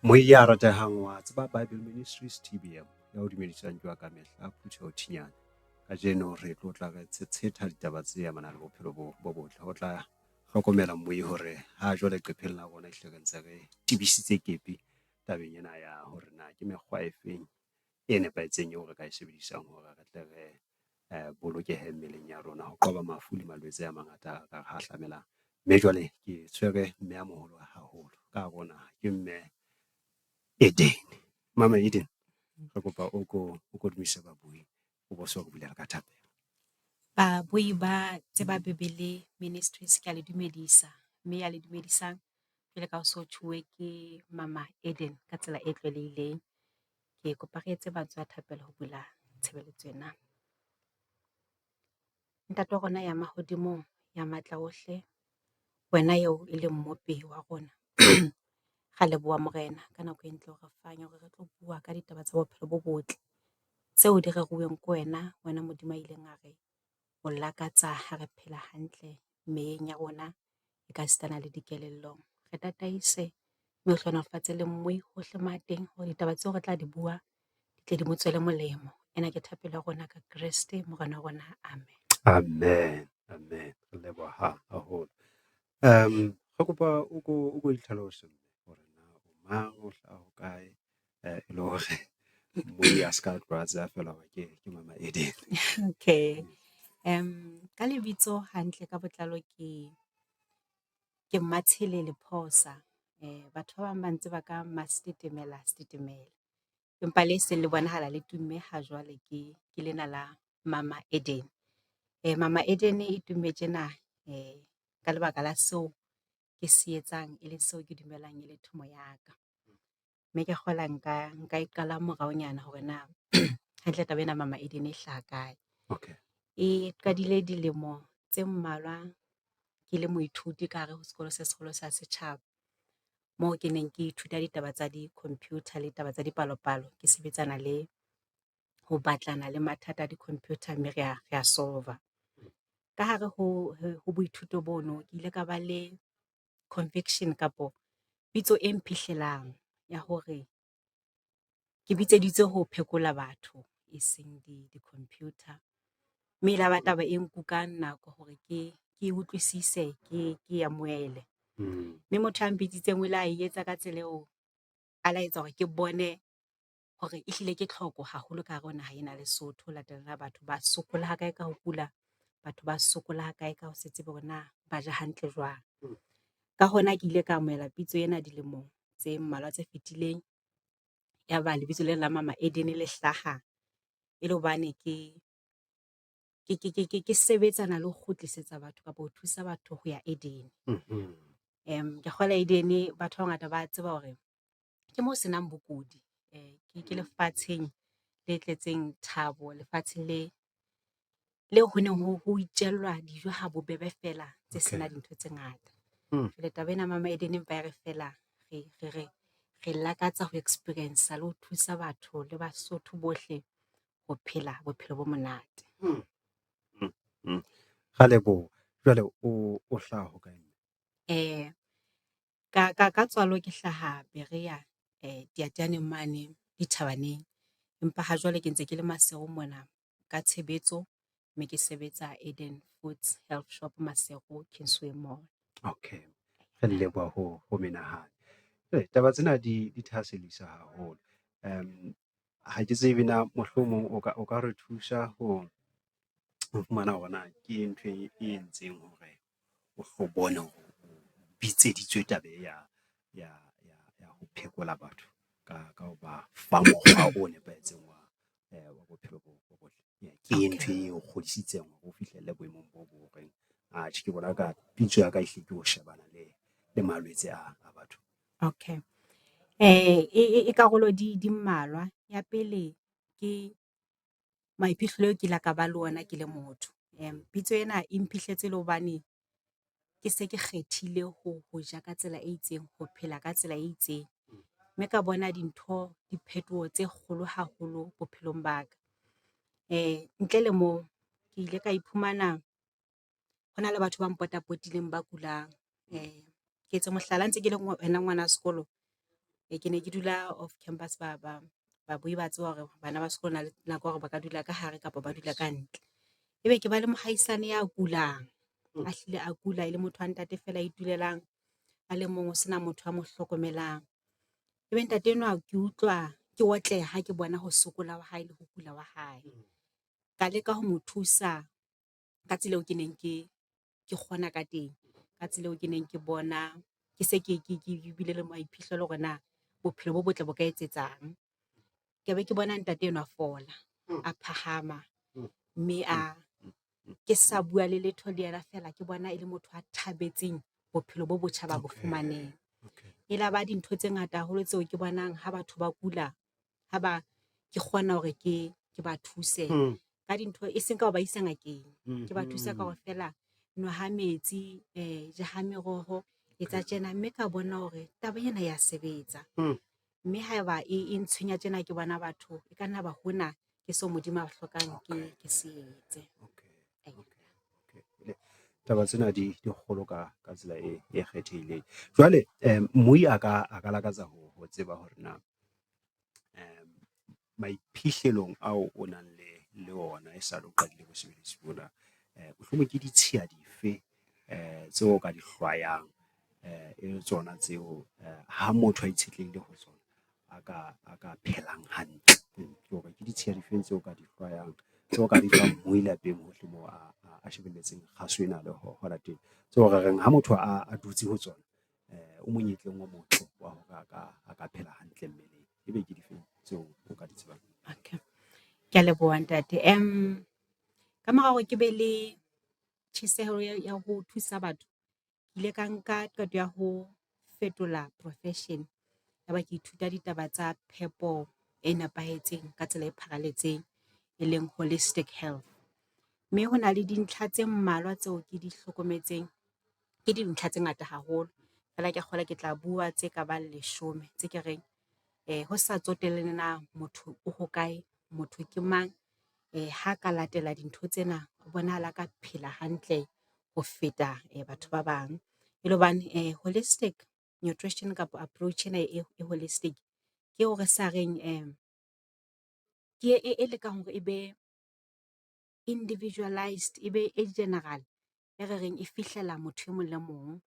Moya ratehang wa tseba Bible Ministries TBM ya ho dumedisang ke wa ka mehla Phutheho Thinyane. Kajeno re tlo tla re tshetshetha ditaba tse amanang le bophelo bo botle. Ho tla hlokomela mmui hore ha jwale leqepheng la rona ehlile re ntse re tibisitse kepi tabeng ena ya hore na ke mekgwa e feng e nepahetseng eo re ka e sebedisang hore re tle re bolokehe mmeleng ya rona ho qoba mafu le malwetse a mangata a ka re hahlamelang. Mme jwale ke tshwere mme a moholo haholo ka hare ho naha, ke mme Eden. Mama Eden, re kopa o ko dumedise babui, o bo so re bulela ka thapelo. Babui ba tseba Bebele Ministries kea le dumedisa, mme ya le dumedisang jwalo ka ha ho so tjhuwe ke Mama Eden ka tsela e tlwaelehileng. Ke kopa re etse mantswe a thapelo ho bula tshebeletso ena. Ntate wa rona ya mahodimong, ya matla ohle, wena eo e leng Mmopi wa rona. Ra leboha Morena ka nako e ntle o re fang ya hore re tlo bua ka ditaba tsa bophelo bo botle tseo di reruweng ke wena, wena Modimo a ileng a re o lakatsa ha re phela hantle meyeng ya rona e ka sitana le dikelellong. Re tataise mme o hlohonolofatse le mmui hohle mo a teng hore ditaba tseo re tla di bua di tle di mo tswele molemo. Ena ke thapelo ya rona ka Kreste Morena wa rona. Amen. Amen, amen, re leboha haholo. Re kopa o ko itlhalose hore na o mang, o hlaha hokae, e le hore mmui a ska tloha a tseba feela hore ke Mama Eden. Okay, ka lebitso hantle ka botlalo ke Mmatshele Lephosa. Batho ba bang ba ntseba ka MaSetetemela Setetemele, empa le seng le bonahala le tumme ha jwale ke lena la Mama Eden. Mama Eden e tumme tjena ka lebaka la seo ke se etsang, e leng seo ke dumelang e le thomo ya ka. Mme ke kgolwa nka e qala moraonyana hore na hantle taba ena Mama Eden e hlaha kae. Okay. E qadile dilemo tse mmalwa ke le moithuti ka hare ho sekolo se seholo sa setjhaba, moo ke neng ke ithuta ditaba tsa di-computer le taba tsa dipalopalo. Ke sebetsana le ho batlana le mathata a di-computer mme rea solve-a. Ka hare ho boithuto bono, ke ile ka ba le conviction kapo pitso e mphihlelang ya hore ke bitseditswe ho phekola batho e seng di-computer. Mme e la ba taba e nkukang nako hore ke utlwisise, ke e amohele. Mme motho a mpitsitseng o ile a e etsa ka tsela eo, a la etsa hore ke bone hore ehlile ke tlhoko haholo ka hare ho naha ena ya Lesotho. Ho latela batho ba sokola ha kae ka ho kula, batho ba sokola ha kae ka ho se tsebe hore na ba ja hantle jwang. Ka hona ke ile ka amohela pitso ena dilemong tse mmalwa tse fetileng. Ya ba lebitso lena la Mama Eden le hlaha e le hobane ke sebetsana le ho kgutlisetsa batho kapa ho thusa batho ho ya Eden. Ke kgolwa Eden batho ba bangata ba tseba hore ke mo senang bokudi, ke lefatsheng le tletseng thabo, lefatshe le ho neng ho itjellwa dijo ha bobebe feela tse sena dintho tse ngata. Jwale taba ena ya Mama Eden empa e re feela re lakatsa ho experience-a le ho thusa batho le Basotho bohle ho phela bophelo bo monate. Ra leboha. Jwale o hlaha hokae? Ka tswalo ke hlaha Berea Teyateyaneng mane dithabaneng. Empa ha jwale ke ntse ke le Maseru mona ka tshebetso, mme ke sebetsa Eden Foods Health Shop Maseru Kingsway Mall. Okay, re leboha ho menahane. Taba tsena di thahasellisa haholo. Ha ke tsebe na mohlomong o ka re thusa ho fumana hore na ke ntho e entseng hore o hlo bone hore o bitseditswe taba e ya ho phekola batho ka ho ba fa mokgwa o nepahetseng wa bophelo bo botle. Ke eng ntho eo kgodisitseng hore o fihlelle boemong boo bo horeng, atjhe ke bona eka pitso ya ka ehlile ke ho shebana le malwetse a batho. Okay, e karolo di mmalwa. Ya pele ke maiphihlelo eo ke ile ka ba le ona ke le motho. Pitso ena e mphihletse le hobane ke se ke kgethile ho ja ka tsela e itseng, ho phela ka tsela e itseng. Mme ka bona dintho diphetoho tse kgolo haholo bophelong ba ka. Ntle le moo, ke ile ka iphumana hona le batho ba mpotapotileng ba kulang. Ke etse mohlala, ha ntse ke le ngwana sekolo. Ke ne ke dula off campus babui ba tseba hore bana ba sekolo na le nako ya hore ba ka dula ka hare kapa ba dula kantle. Ebe ke ba le mohaisane ya kulang, a hlile a kula e le motho wa ntate feela a itulelang a le mong ho sena motho a mo hlokomelang. Ebe ntate enwa ke utlwa ke otleha ha ke bona ho sokola ha hae le ho kula wa hae. Ka leka ho mo thusa ka tsela eo ke neng ke kgona ka teng, ka tsela eo ke neng ke bona ke se ke bile le maiphihlelo hore na bophelo bo botle bo ka etsetsang. Ke be ke bona ntate enwa a fola, a phahama mme a ke sa bua le letho le yena feela, ke bona e le motho a thabetseng bophelo bo botjha ba bo fumaneng. E la ba dintho tse ngata haholo tseo ke bonang ha batho ba kula, ha ba ke kgona hore ke ba thuse ka dintho e seng ka ho ba isa ngakeng. Ke ba thusa ka hore feela nwa ha metsi, ja ha meroho, etsa tjena mme ka bona hore taba ena ya sebetsa. Mme haeba e ntshwenya tjena ke bona batho e ka nna ba hona ke seo Modimo a hlokang ke se etse. Taba tsena di kgolo ka tsela e kgethehileng. Jwale mmui a ka lakatsa ho tseba hore na maiphihlelong ao o nang le ona e sale o qadile bosebeletsi bona, mohlomong ke ditshiya dife tseo o ka di hlwayang e le tsona tseo ha motho a itshetlehile ho tsona a ka phelang hantle? Ke hore ke ditshiya difeng tseo ka di hlwayang, tseo ka di fang mmui lapeng hohle moo a shebelletseng kgaso ena le hona teng, tseo re reng ha motho a dutse ho tsona o monyetleng o motle wa hore a ka phela hantle mmeleng, ebe ke difeng tseo o ka di tsebang? Okay, kea leboha ntate. Kamora hore ke be le tjheseho ya ho thusa batho, ke ile ka nka qeto ya ho fetola profession. Ya ba ke ithuta ditaba tsa phepo e nepahetseng ka tsela e pharaletseng, e leng holistic health. Mme ho na le dintlha tse mmalwa tseo ke di hlokometseng, ke dintlha tse ngata haholo feela kea kgolwa ke tla bua tse kabang leshome tse ke reng ho sa tsotelle na motho o hokae, motho ke mang, ha ka latela dintho tsena ho bonahala a ka phela hantle ho feta batho ba bang. E le hobane holistic nutrition kapa approach ena e holistic ke eo re sa reng ke e lekang hore e be individualised, e be e general e re reng e fihlela motho e mong le mong.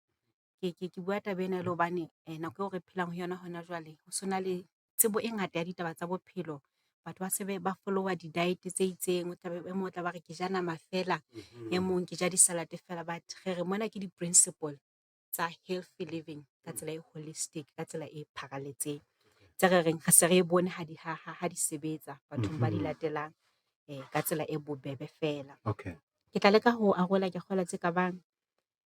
Ke bua taba ena e le hobane nako eo re phelang ho yona hona jwale, ho so na le tsebo e ngata ya ditaba tsa bophelo. Batho ba se ba follower di-diet tse itseng, o tlabe e mong o tla ba re ke ja nama feela, e mong ke ja di-salad feela. But re re mona ke di-principle tsa healthy living ka tsela e holistic, ka tsela e pharaletseng. Tse re reng re se re bone ha di ha di sebetsa bathong ba di latelang ka tsela e bobebe feela. Okay. Ke tla leka ho arola ke kgolwa tse kabang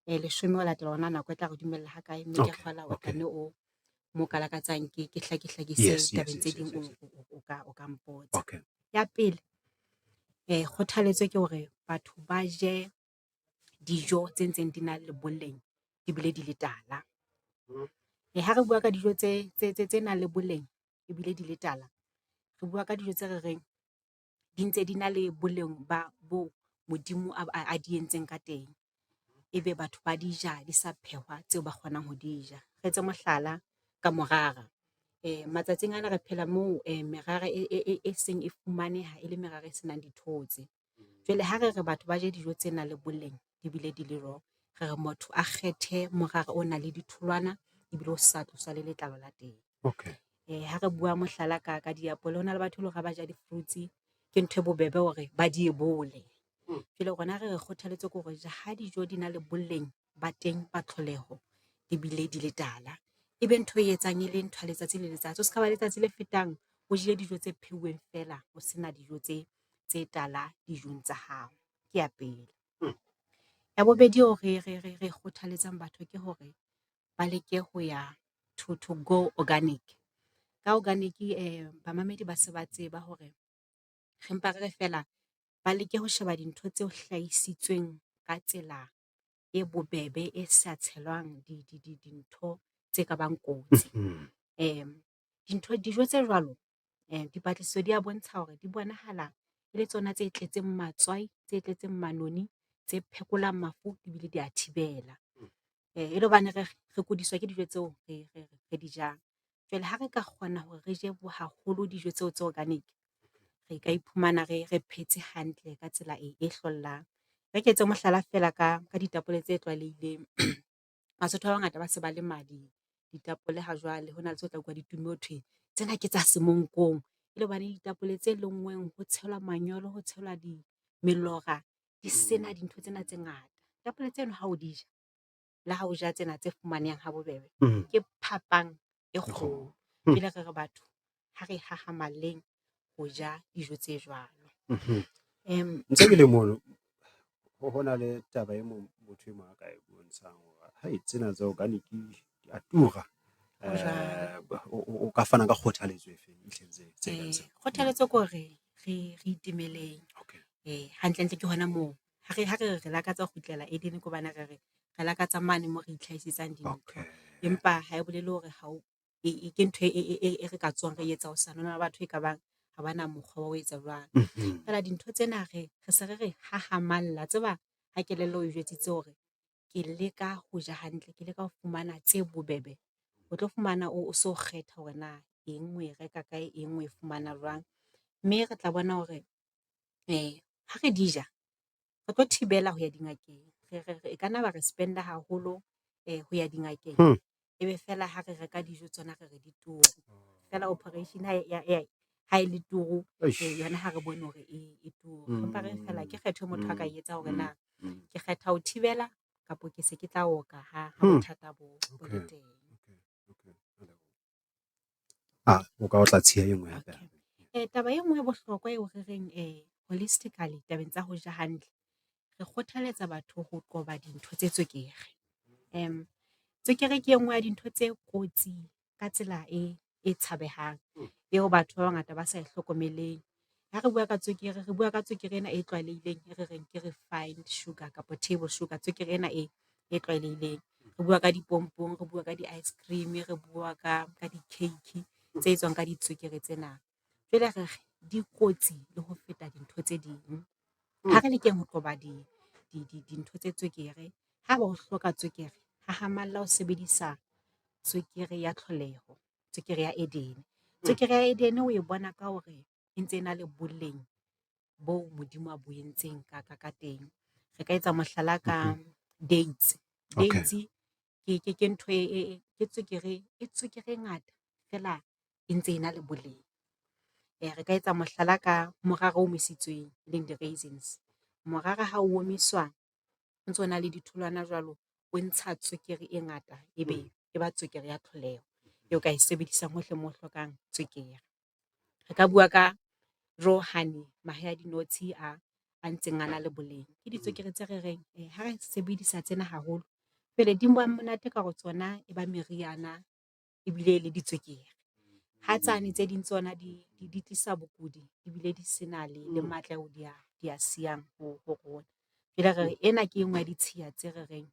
leshome ho latela hore na nako e tla re dumella ha kae, mme kea kgolwa o tla nne o mo ka lakatsang ke hlakihlakise tabeng tse ding o ka mpotsa. Okay. Ya pele kgothaletso ke hore batho ba je dijo tse ntseng di na le boleng ebile di le tala. Ha re bua ka dijo tse nang le boleng ebile di le tala, re bua ka dijo tse re reng di ntse di na le boleng ba bo Modimo a di entseng ka teng. Ebe batho ba di ja di sa phehwa tseo ba kgonang ho di ja. Re etse mohlala ka morara, matsatsing ana re phela moo merara e seng e fumaneha e le merara e senang dithotse. Jwale ha re re batho ba je dijo tse nang le boleng ebile di le raw, re re motho a kgethe morara o nang le ditholwana ebile o sa tloswa le letlalo la teng. Okay. Ha re bua mohlala ka diapole, hona le batho e leng hore ha ba ja di-fruits ke ntho e bobebe hore ba di ebole. Jwale rona re re kgothaletso ke hore ha dijo di na le boleng ba teng ba tlholeho ebile di le tala, ebe ntho e etsang e le ntho ya letsatsi le letsatsi. O ska ba letsatsi le fetang o jele dijo tse pheuweng feela, o sena dijo tse tala dijong tsa hao. Ke ya pele. Ya bobedi eo re kgothaletsang batho ke hore ba leke ho ya to go organic. Ka organic bamamedi ba se ba tseba hore re mpa re re feela ba leke ho sheba dintho tseo hlahisitsweng ka tsela e bobebe, e sa tshelwang dintho tse kabang kotsi. Dijo tse jwalo dipatlisiso dia bontsha hore di bonahala e le tsona tse tletseng matswai, tse tletseng manoni, tse phekolang mafu ebile dia thibela. E le hobane re kudiswa ke dijo tseo re di jang. Jwale ha re ka kgona hore re je haholo dijo tseo tse organic, re ka iphumana re phetse hantle ka tsela e hlollang. E re ke etse mohlala feela ka ditapole tse tlwaelehileng. Basotho ba bangata ba se ba lema ditapole ha jwale hona le tseo tla utlwa di tumme ho thwe tsena ke tsa Semonkong. E le hobane ditapole tse lenngweng ho tshelwa manyolo, ho tshelwa di melora di sena dintho tsena tse ngata. Tapole tseno ha o di ja, le ha o ja tsena tse fumanehang ha bobebe, ke phapang e kgolo. Jwale re re batho ha re hahamalleng ho ja dijo tse jwalo. Ntse ke le mono, ho na le taba e mong motho e mong a ka e bontshang hore tsena tsa organic dia tura. Ho jwalo. O ka fana ka kgothaletso e feng ntlheng tse kang tseo? Kgothaletso ke hore re itemeleng. Okay. Hantlentle ke hona moo ha re re lakatsa ho kgutlela Eden ke hobane re re re lakatsa mane moo re itlhahisetsang dintho. Empa ha e bolele hore ha o ke ntho e re ka tsohang re etsa hosane. Hona le batho e kabang ha ba na mokgwa wa ho etsa jwalo. Feela dintho tsena re se re re hahamalla, wa tseba ha kelello o jwetsitse hore ke leka ho ja hantle, ke leka ho fumana tse bobebe, o tlo fumana o so kgetha hore na eng oe reka kae, eng oe fumana jwang. Mme re tla bona hore ha re di ja, re tlo thibela ho ya dingakeng. E ka nna ba re spend-a haholo ho ya dingakeng, ebe feela ha re reka dijo tsona re re di turu. Feela operation ha e le turu yona ha re bone hore e turu. Re mpa re re feela ke kgetho e motho a ka e etsa hore na ke kgetha ho thibela kapa ke se ke tla oka ha bothata bo le teng. Ah, o ka otla tshiya e nngwe hape. Okay. Taba e nngwe e bohlokwa eo re reng holistically tabeng tsa ho ja hantle, re kgothaletsa batho ho qoba dintho tse tswekere. Tswekere ke e nngwe ya dintho tse kotsi ka tsela e tshabehang, eo batho ba bangata ba sa e hlokomeleng. Ha re bua ka tswekere, re bua ka tswekere ena e tlwaelehileng e re reng ke refined sugar kapa table sugar, tswekere ena e tlwaelehileng. Re bua ka dipompong, re bua ka di-ice cream, re bua ka di-cake tse etswang ka ditswekere tsena. Jwale re re dikotsi le ho feta dintho tse ding. Ha re lekeng ho qoba dintho tse tswekere. Haeba o hloka tswekere, hahamalla ho sebedisa tswekere ya tlholeho, tswekere ya Edene. Tswekere ya Edene o e bona ka hore e ntse e na le boleng bo Modimo a bo entseng ka teng. Re ka etsa mohlala ka dates, dates ke ntho e ke tswekere, e tswekere e ngata feela e ntse e na le boleng. Re ka etsa mohlala ka morara o omisitsweng e leng di-raisins. Morara ha o omiswa o ntso na le ditholwana jwalo, o ntsha tswekere e ngata ebe e ba tswekere ya tlholeho eo ka e sebedisang hohle moo o hlokang tswekere. Re ka bua ka raw honey, mahe a dinotshi a ntseng a na le boleng. Ke ditswekere tse re reng ha re sebedisa tsena haholo, pele di ba monate ka hore tsona e ba meriana ebile le ditswekere. Ha tsane tse ding tsona di tlisa bokudi ebile di se na le matla ao di a siyang ho rona. Jwale re re ena ke e nngwe ya ditshiya tse re reng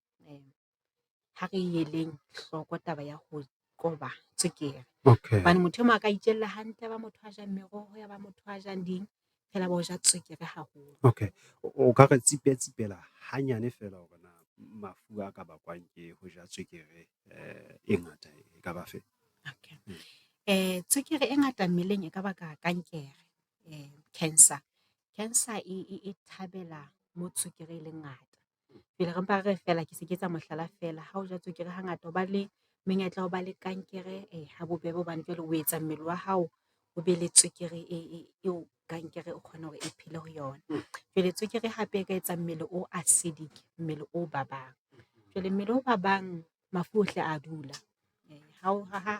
ha re eleng hloko taba ya ho qoba tswekere. Okay. Hobane motho e mong a ka itjella hantle, ya ba motho a jang meroho, ya ba motho a jang ding feela ba o ja tswekere haholo. Okay, o ka re tsipetsipela hanyane feela hore na mafu a ka bakwang ke ho ja tswekere e ngata e ka ba afeng? Okay. Tswekere e ngata mmeleng e ka baka kankere, cancer. Cancer e thabela mo tswekere e leng ngata. Pele re mpa re re feela, ke se ke etsa mohlala feela ha o ja tswekere hangata o ba le menyetla ya ho ba le kankere ha bobebe hobane jwale o etsa mmele wa hao o be le tswekere eo kankere o kgona hore e phele ho yona. Jwale tswekere hape e ka etsa mmele o acidic, mmele o babang. Jwale mmele o babang mafu ohle a dula. Ha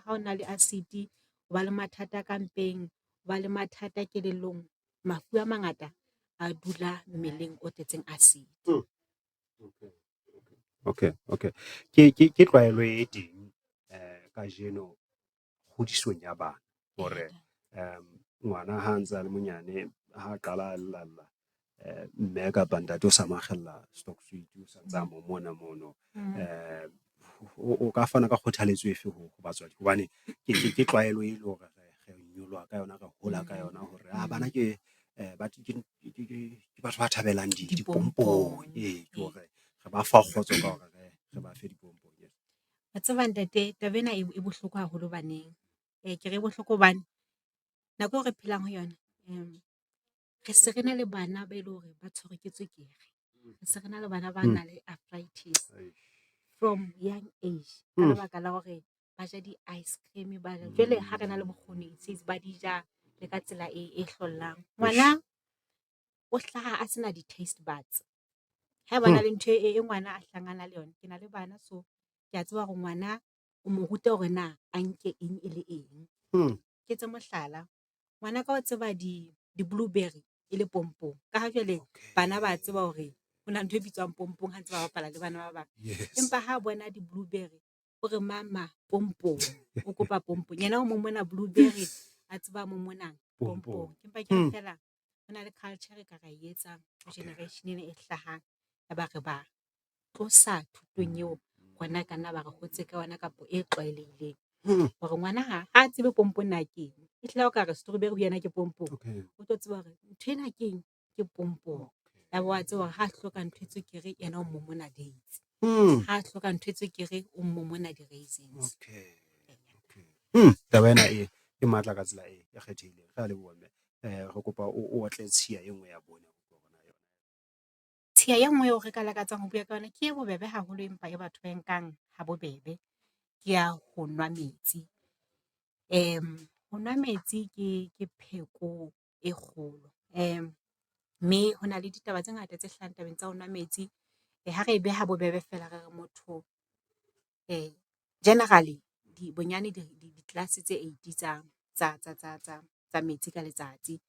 o na le acid, o ba le mathata ka mpeng, o ba le mathata kelellong, mafu a mangata a dula mmeleng o tletseng acid. Okay, okay. Ke tlwaelo e teng kajeno kgodisong ya bana hore ngwana ha ntse a le monyane ha qala a lla lla, mme kapa ntate o sa mo akgella stock sweet o santsa momona mono. O ka fana ka kgothaletso efe ho batswadi hobane ke tlwaelo e le hore re nyoloha ka yona, re hola ka yona hore bana ke ke batho ba thabelang dipompong, ee ke hore re ba fa kgotso ka hore re ba fe dipompong. Wa tseba ntate taba ena e bohloko haholo baneng. Ke re e bohloko hobane nako eo re phelang ho yona re se re na le bana ba e leng hore ba tshwerwe ke tswekere, re se re na le bana ba nang le arthritis from young age. Ka lebaka la hore ba ja di-ice cream ba ja, jwale ha re na le bokgoni since ba di ja le ka tsela e hlollang. Ngwana o hlaha a se na di-taste buds. Haeba ho na le ntho e ngwana a hlahang a na le yona, ke na le bana so kea tseba hore ngwana o mo ruta hore na a nke eng e le eng. Ke etse mohlala, ngwanaka o tseba di-blueberry e le pompong, ka ha jwale bana ba tseba hore ho na le ntho e bitswang pompong ha ntse ba bapala le bana ba bang. Empa ha bona di-blueberry o re, mama pompong, o kopa pompong. Yena o momona blueberry a tseba momona pompong. Ke mpa ke re feela ho na le culture re ka ra e etsang ho generation ena e hlahang. Ya ba re ba tlosa thutong eo rona e ka nna ba re hotse ka yona kapa e tlwaelehileng. Hore ngwana ha ha tsebe pompong na ke eng, ehlile ha o ka re strawberry ho yena ke pompong, o tlo tseba hore nthwena ke eng, ke pompong. Ya ba wa tseba hore ha hloka ntho e tswekere yena o momona dates, ha hloka ntho e tswekere o momona di-raisins. Okay, okay. Taba ena e e matla ka tsela e kgethehileng. Rea leboha mme. Re kopa o otle tshiya e ngwe ya bone. Tshiya e ngwe eo re ka lakatsang ho bua ka yona ke e bobebe haholo empa e batho ba e nkang ha bobebe, ke ya ho nwa metsi. Ho nwa metsi ke pheko e kgolo mme ho na le ditaba tse ngata tse hlahang tabeng tsa ho nwa metsi. Ha re e beha bobebe feela re re motho generally bonyane di-glass tse eight tsa metsi ka letsatsi.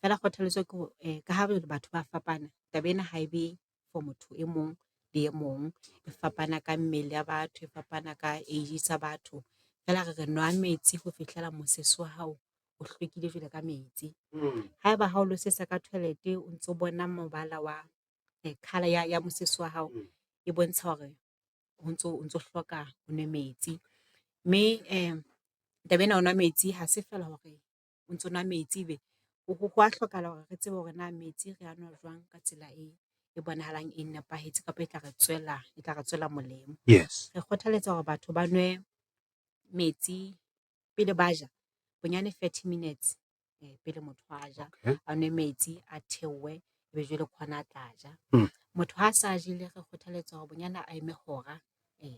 Feela kgothaletso ke hore ka ha re le batho ba fapana, taba ena ha e be for motho e mong le e mong. E fapana ka mmele ya batho, e fapana ka age tsa batho. Feela re re nwa metsi ho fihlela mosese wa hao o hlwekile jwalo ka metsi. Haeba ha o lo sesa ka toilet o ntso bona mobala wa colour ya mosese wa hao e bontsha hore o ntso hloka o nwe metsi. Mme taba ena ya ho nwa metsi ha se feela hore o ntso nwa metsi ebe ho wa hlokahala hore re tsebe hore na metsi re a nwa jwang ka tsela e bonahalang e nepahetse kapa e tla re tswela, e tla re tswela molemo. Yes. Re kgothaletsa hore batho ba nwe metsi pele ba ja bonyane 30 minutes pele motho a ja. Okay. A nwe metsi a theohe ebe jwale ke hona a tla ja. Motho ha sa jele re kgothaletsa hore bonyane a eme hora ho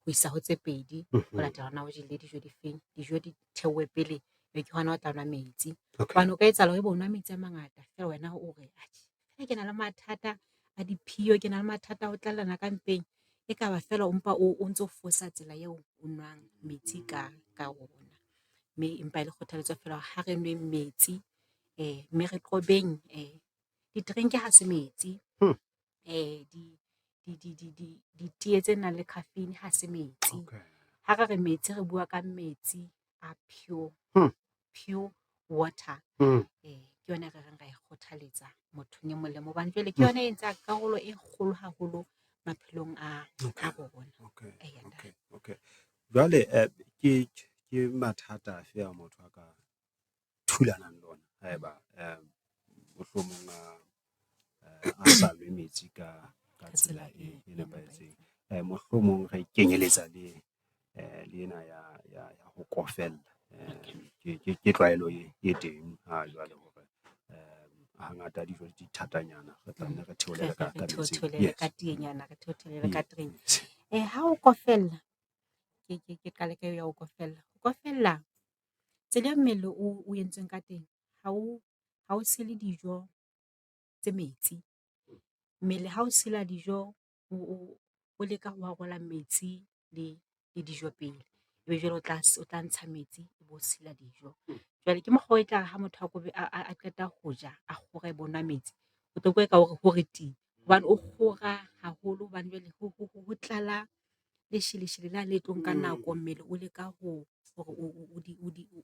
isa ho tse pedi ho latela hore na o jele dijo difeng. Dijo di theohe pele ebe ke hona o tla nwa metsi. Okay. Hobane o ka etsahala hore ebe o nwa metsi a mangata feela wena o re atjhe ke na le mathata a diphiyo, ke na le mathata a ho tlallana ka mpeng. Ekaba feela o mpa o ntso fosa tsela eo o nwang metsi ka ona. Mme empa e le kgothaletso feela hore ha re nweng metsi mme re qobeng di-drink ha se metsi, ditee tse nang le caffeine ha se metsi. Okay. Ha re re metsi re bua ka metsi a pure, pure water. Ke yona e re reng ra e kgothaletsa mothong e mong le mong hobane jwale ke yona e etsang karolo e kgolo haholo maphelong a rona. Okay, Eya okay, ntate. okay. Jwale ke mathata afe a motho a ka thulanang le ona haeba mohlomong a sa nwe metsi ka tsela e nepahetseng? Mohlomong re kenyeletsa le ena ya ho kofela. Ke tlwaelo e teng ha jwale hore hangata dijo di thatanyana, re tla nne re theolele Re ka metsing. theotholele Yes. ka teenyana, re theotholele ka drink. Yes. Ha o kofella, ke qale ka eo ya ho kofella. Ho kofella tsela e mmele o entsweng ka teng ha o sele dijo tse metsi. Mmele ha o sila dijo o leka ho arola metsi le dijo pele, ebe jwale o tla ntsha metsi o bo sila dijo. Jwale ke mokgwa o e tlare ha motho a qeta ho ja, a kgora ebe o nwa metsi, o tla utlwa eka ho re ti hobane o kgora haholo hobane jwale ho tlala lesheleshele lane le tlo nka nako mmele o leka ho hore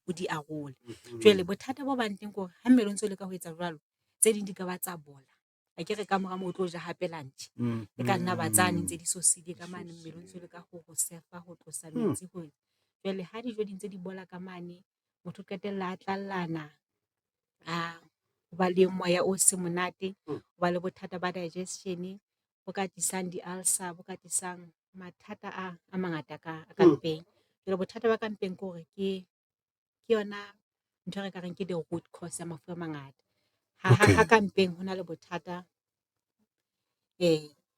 o di arole. Jwale bothata bo bang teng ke hore ha mmele o ntso leka ho etsa jwalo, tse ding di ka ba tsa bola. Akere kamora moo o tlo ja hape lunch, e ka nna ba tsane ntse di sosile ka mane mmele o ntso leka ho sefa ho tlosa metsi ho. Jwale ha dijo di ntse di bola ka mane, motho o qetella a tlallana, a ba le moya o seng monate, o ba le bothata ba digestion bo ka tlisang di-ulcer, bo ka tlisang mathata a mangata ka mpeng. Jwale bothata ba ka mpeng ke hore ke Ke yona ntho e re ka reng ke the root cause ya mafu a mangata. Ha ka mpeng ho na le bothata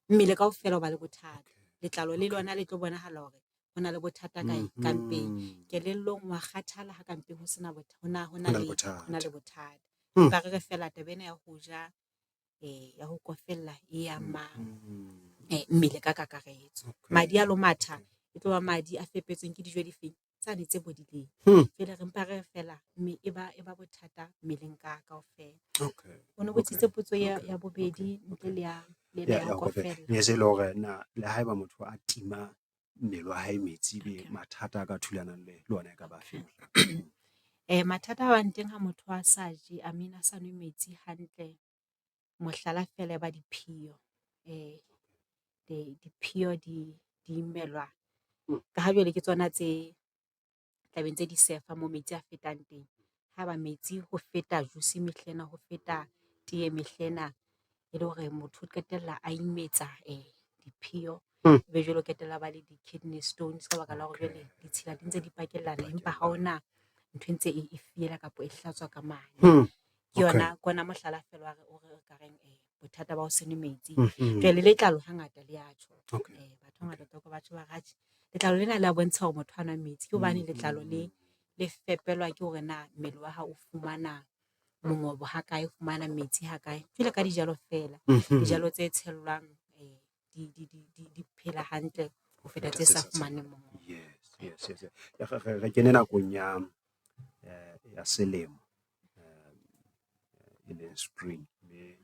mmele kaofela o ba le bothata. Letlalo le lona le tlo bonahala hore ho na le bothata kae ka mpeng. Kelellong wa kgathala ha ka mpeng ho sena hona Ho na le hona bothata. Le bothata. Empa re re feela taba ena ya ho ja ya ho kofella e ama mmele ka kakaretso. Madi a lo matha e tlo ba madi a fepetsweng ke dijo difeng, tsane tse bodileng. Jwale re mpa re re feela mme e ba bothata mmeleng ka kaofela. O no botsitse potso ya bobedi ntle le ya le ena Ya ya ya ho ho kofela. E se le hore na le haeba motho a tima mmele wa hae metsi, ebe mathata a ka thulanang le ona e ka ba afeng? Mathata a bang teng ha motho a sa je, I mean a sa nwe metsi hantle, mohlala feela e ba diphiyo. Diphiyo di imelwa ka ha jwale ke tsona tse tla be ntse di sefa mo metsi a fetang teng. Haeba metsi ho feta juice mehlena, ho feta teye mehlena, e le hore motho o qetella a imetsa diphiyo. Ebe jwale o qetella ba le di-kidney stones ka baka la hore jwale ditshila di ntse di pakellana, empa ha hona ntho e ntse e fiela kapa e hlatswa ka mane. Ke yona ke ona mohlala feela wa o re ka reng bothata ba ho se nwe metsi. Jwale le letlalo hangata le ya tjho. Batho hangata o tla utlwa batjho ba re atjhe letlalo lena le a bontsha hore motho ha nwa metsi, ke hobane letlalo le fepelwa ke hore na mmele wa hao o fumana mongobo ha kae, o fumana metsi ha kae. Jwalo ka dijalo feela, dijalo tse tshellwang di phela hantle ho feta tse sa fumaneng mongobo. Yes. Re kene nakong ya selemo, e leng spring, mme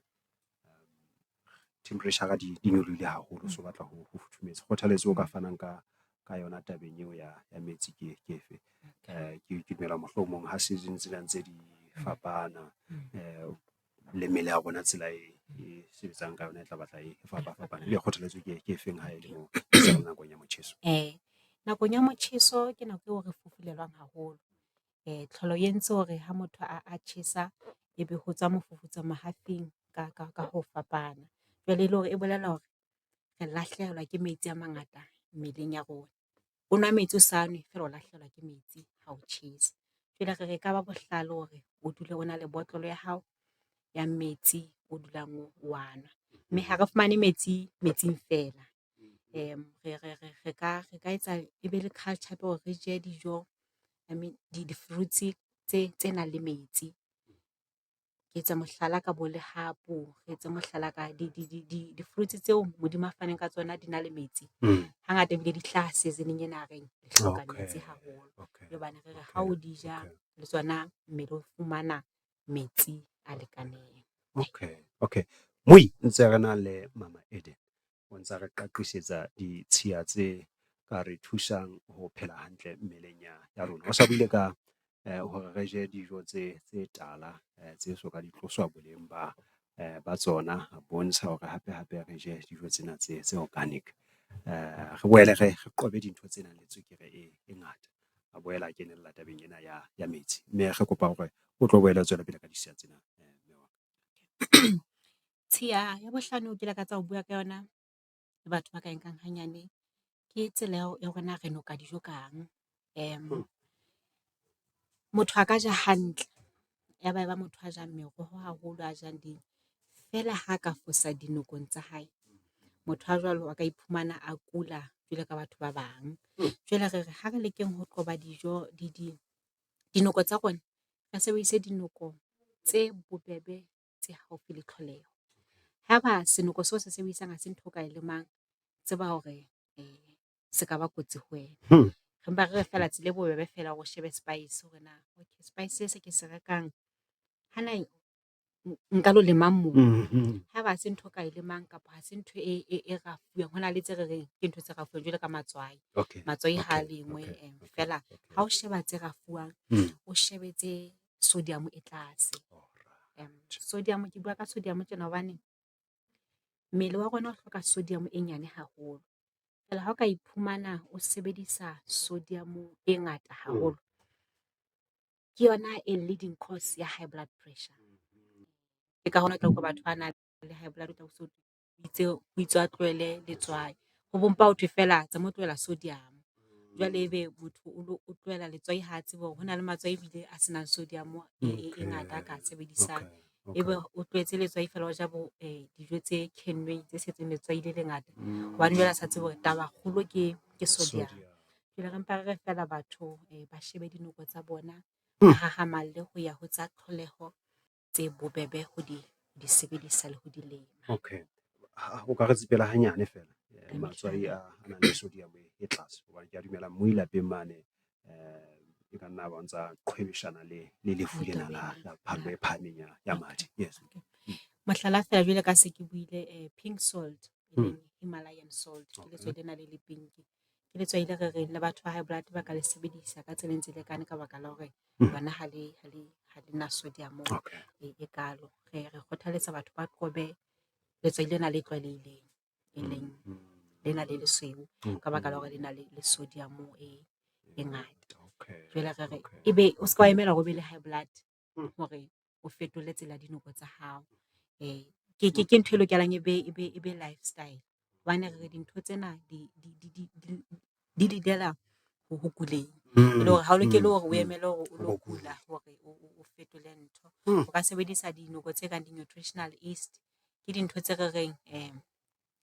temperature-ra di nyolohile haholo, so batla ho futhumetse. Kgothaletso o ka fanang ka yona tabeng eo ya metsi ke efe? Ke dumela mohlomong ha season tsena ntse di fapana le mmele ya rona tsela e sebetsang ka yona e tla batla e fapafapane. Ebe kgothaletso ke efeng ha ele moo se re le nakong ya motjheso? Nakong ya motjheso ke nako eo re fufulelwang haholo. Tlholo e entse hore ha motho a tjhesa ebe ho tswa mofufutso mahafing ka ho fapana. Jwale e le hore e bolela hore re lahlehelwa ke metsi a mangata mmeleng ya rona. O nwa metsi o sa nwe feela o lahlehelwa ke metsi ha o tjhesa. Jwale re re ekaba bohlale hore o dule o na le botlolo ya hao ya metsi o dulang o wa nwa. Mme ha re fumane metsi metsing feela. Re ka etsa e be le culture hape hore re je dijo, I mean di-fruits tse nang le metsi. Ke etsa mohlala ka bo lehapu, re etse mohlala ka di-fruits tseo Modimo a faneng ka tsona di na le metsi. Hangata ebile di hlaha season-eng ena ya reng re hloka metsi haholo. Hobane re re ha o di ja le tsona mmele o fumana metsi a lekaneng. Okay. Moi ntse re na le Mama Eden, o ntsa re qaqisetsa ditshiya tse ka re thusang ho phela hantle mmeleng ya rona. O sa buile ka hore re je dijo tse tala tse soka di tloswa boleng ba tsona, a bontsha hore hape hape re je dijo tsena tse organic. Re boele re qobe dintho tse nang le tswekere e ngata. A boela a kenella tabeng ena ya metsi, mme re kopa hore o tlo boela o tswele pele ka ditshiya tsena mme wa ka. Tshiya ya bohlano ke lakatsang ho bua ka yona le batho ba ka e nkang hanyane, ke tsela ya hore na re noka dijo kang. Motho a ka ja hantle, ya ba eba motho a jang meroho haholo, a jang feela ha ka fosa dinokong tsa hae, motho a jwalo a ka iphumana a kula jwalo ka batho ba bang. Jwale re re ha re lekeng ho qoba dijo dinoko tsa rona, re sebedise dinoko tse bobebe, tse haufi le tlholeho. Haeba senoko seo se sebedisang ha se ntho o ka e lemang, tseba hore se ka ba kotsi ho wena. Re mpa re re feela tsela e bobebe feela hore o shebe spice hore na okay spice se ke se rekang hana nka lo lemang moo. Haeba ha se ntho o ka e lemang kapa ha se ntho e rafuweng, hona le tse re reng ke ntho tse rafuwang jwalo ka matswai. Matswai ha lengwe feela ha o sheba tse rafuwang, o shebe tse sodium e tlase. Sodium ke bua ka sodium tjena hobane mmele wa rona o hloka sodium e nyane haholo. Jwale ha o ka iphumana o sebedisa sodium e ngata haholo, ke yona e leading cause ya high blood pressure. Ke ka hona o tla utlwa batho ba nang le high blood ho itswe a tlohele letswai. Ho bo mpa hothwe feela tsamaya o tlohela sodium. Jwale ebe motho o lo o tlohela letswai ha tsebe hore hona le matswai ebile a senang sodium e ngata a ka sebedisang. Ebe o tlohetse letswai feela o ja bo dijo tse kennweng tse setseng letswai le lengata hobane jwale a sa tsebe hore taba kgolo ke sodium. Jwale re mpa re re feela batho ba shebe dinoko tsa bona, ba hahamalle ho ya ho tsa tlholeho tse bobebe ho di sebedisa le ho di lema. Okay, o ka re tsipela hanyane feela matswai a nang le sodium e tlase hobane kea dumela moi lapeng mane e ka nna ba o ntsa qhwebeshana le lefu lena la phallo e phahameng ya madi. Yes. Mohlala feela jwalo ka se ke buile pink salt, e leng Himalayan salt, ke letswai lena le le pink. Ke letswai le re reng le batho ba high blood ba ka le sebedisa ka tsela e ntse lekane ka baka la hore lona ha le na sodium e kalo. Re kgothaletsa batho ba qobe letswai lena le tlwaelehileng, e leng lena le lesweu ka baka la hore le na le sodium e ngata. Jwale re re ebe o ska emela hore o be le high blood hore o fetole tsela ya dinoko tsa hao. Ke ntho e lokelang e be lifestyle hobane re re dintho tsena di lead-ela ho kuleng. E le hore ha o lokele hore o emele hore o lo kula hore o fetole ntho. O ka sebedisa dinoko tse kang di-nutritional yeast, ke dintho tse re reng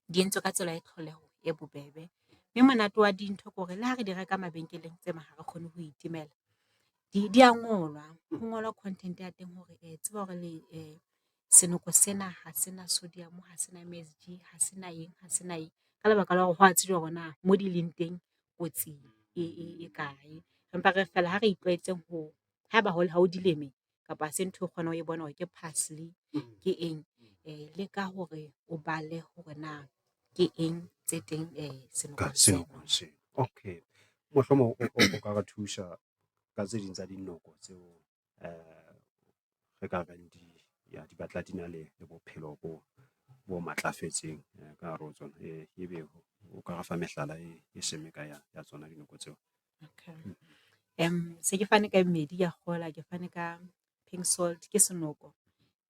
di entswe ka tsela ya tlholeho e bobebe. Mme monate wa dintho ke hore le ha re di reka mabenkeleng tse ha re kgone ho itemela, di a ngolwa, ho ngolwa content ya teng hore tseba hore le senoko sena ha se na sodium, ha se na MSG, ha se na eng, ha se na eng. Ka lebaka la hore hwa tsejwa hore na mo di leng teng kotsi e kae. Empa re re feela ha re itlwaetseng ho haeba ha o di leme kapa ha se ntho e kgonang ho e bona hore ke parsley ke eng, leka hore o bale hore na ke eng tse teng Ka senokong senokong seno. Seo. Okay, mohlomong o ka re thusa ka tse ding tsa dinoko tseo re ka reng di batla di na le bophelo bo matlafetseng ka hare ho tsona. Ebe o ka re fa mehlala e seng mekae ya tsona dinoko tseo? Okay, se ke fane ka e mmedi kea kgolwa, ke fane ka pink salt ke senoko,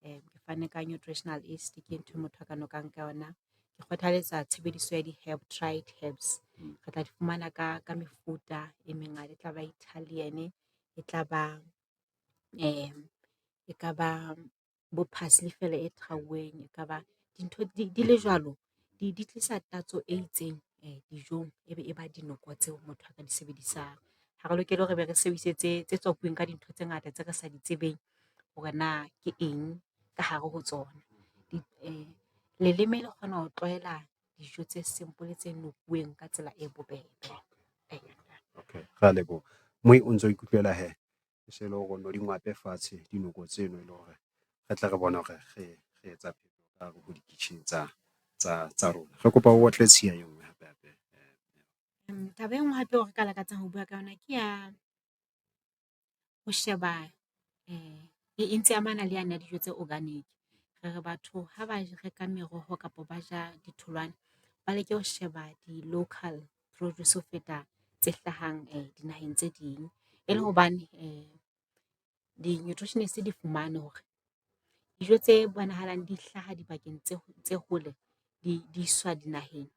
ke fane ka nutritional yeast ke ntho e motho a ka nokang ka yona. Ke kgothaletsa tshebediso ya di-herb, dried herbs. Re tla di fumana ka mefuta e mengata, e tla ba Italian, e tla ba e ka ba bo parsley feela e qhauweng, e ka ba dintho di le jwalo. Di tlisa tatso e itseng dijong, ebe e ba dinoko tseo motho a ka di sebedisang. Ha re lokele hore re be re sebedise tse tswakuweng ka dintho tse ngata tse re sa di tsebeng hore na ke eng ka hare ho tsona. Leleme le kgona ho tlwaela dijo tse simple tse nokuweng ka tsela e bobebe. Okay, rea leboha. Moi o ntso ikutlwela hee, e se le hore o nno di ngwape fatshe dinoko tseno e le hore re tle re bone hore re etsa ka hare ho di-kitchen tsa rona. Re kopa o otle tshiya e ngwe hape hape. Taba e nngwe hape eo re ka lakatsang ho bua ka yona ke ya ho sheba e ntse amana le yane ya dijo tse organic. Re re batho ha ba reka meroho kapa ba ja ditholwana, ba leke ho sheba di-local produce ho feta tse hlahang dinaheng tse ding. E le hobane di-nutritionist di fumane hore dijo tse bonahalang di hlaha dibakeng tse hole di iswa dinaheng,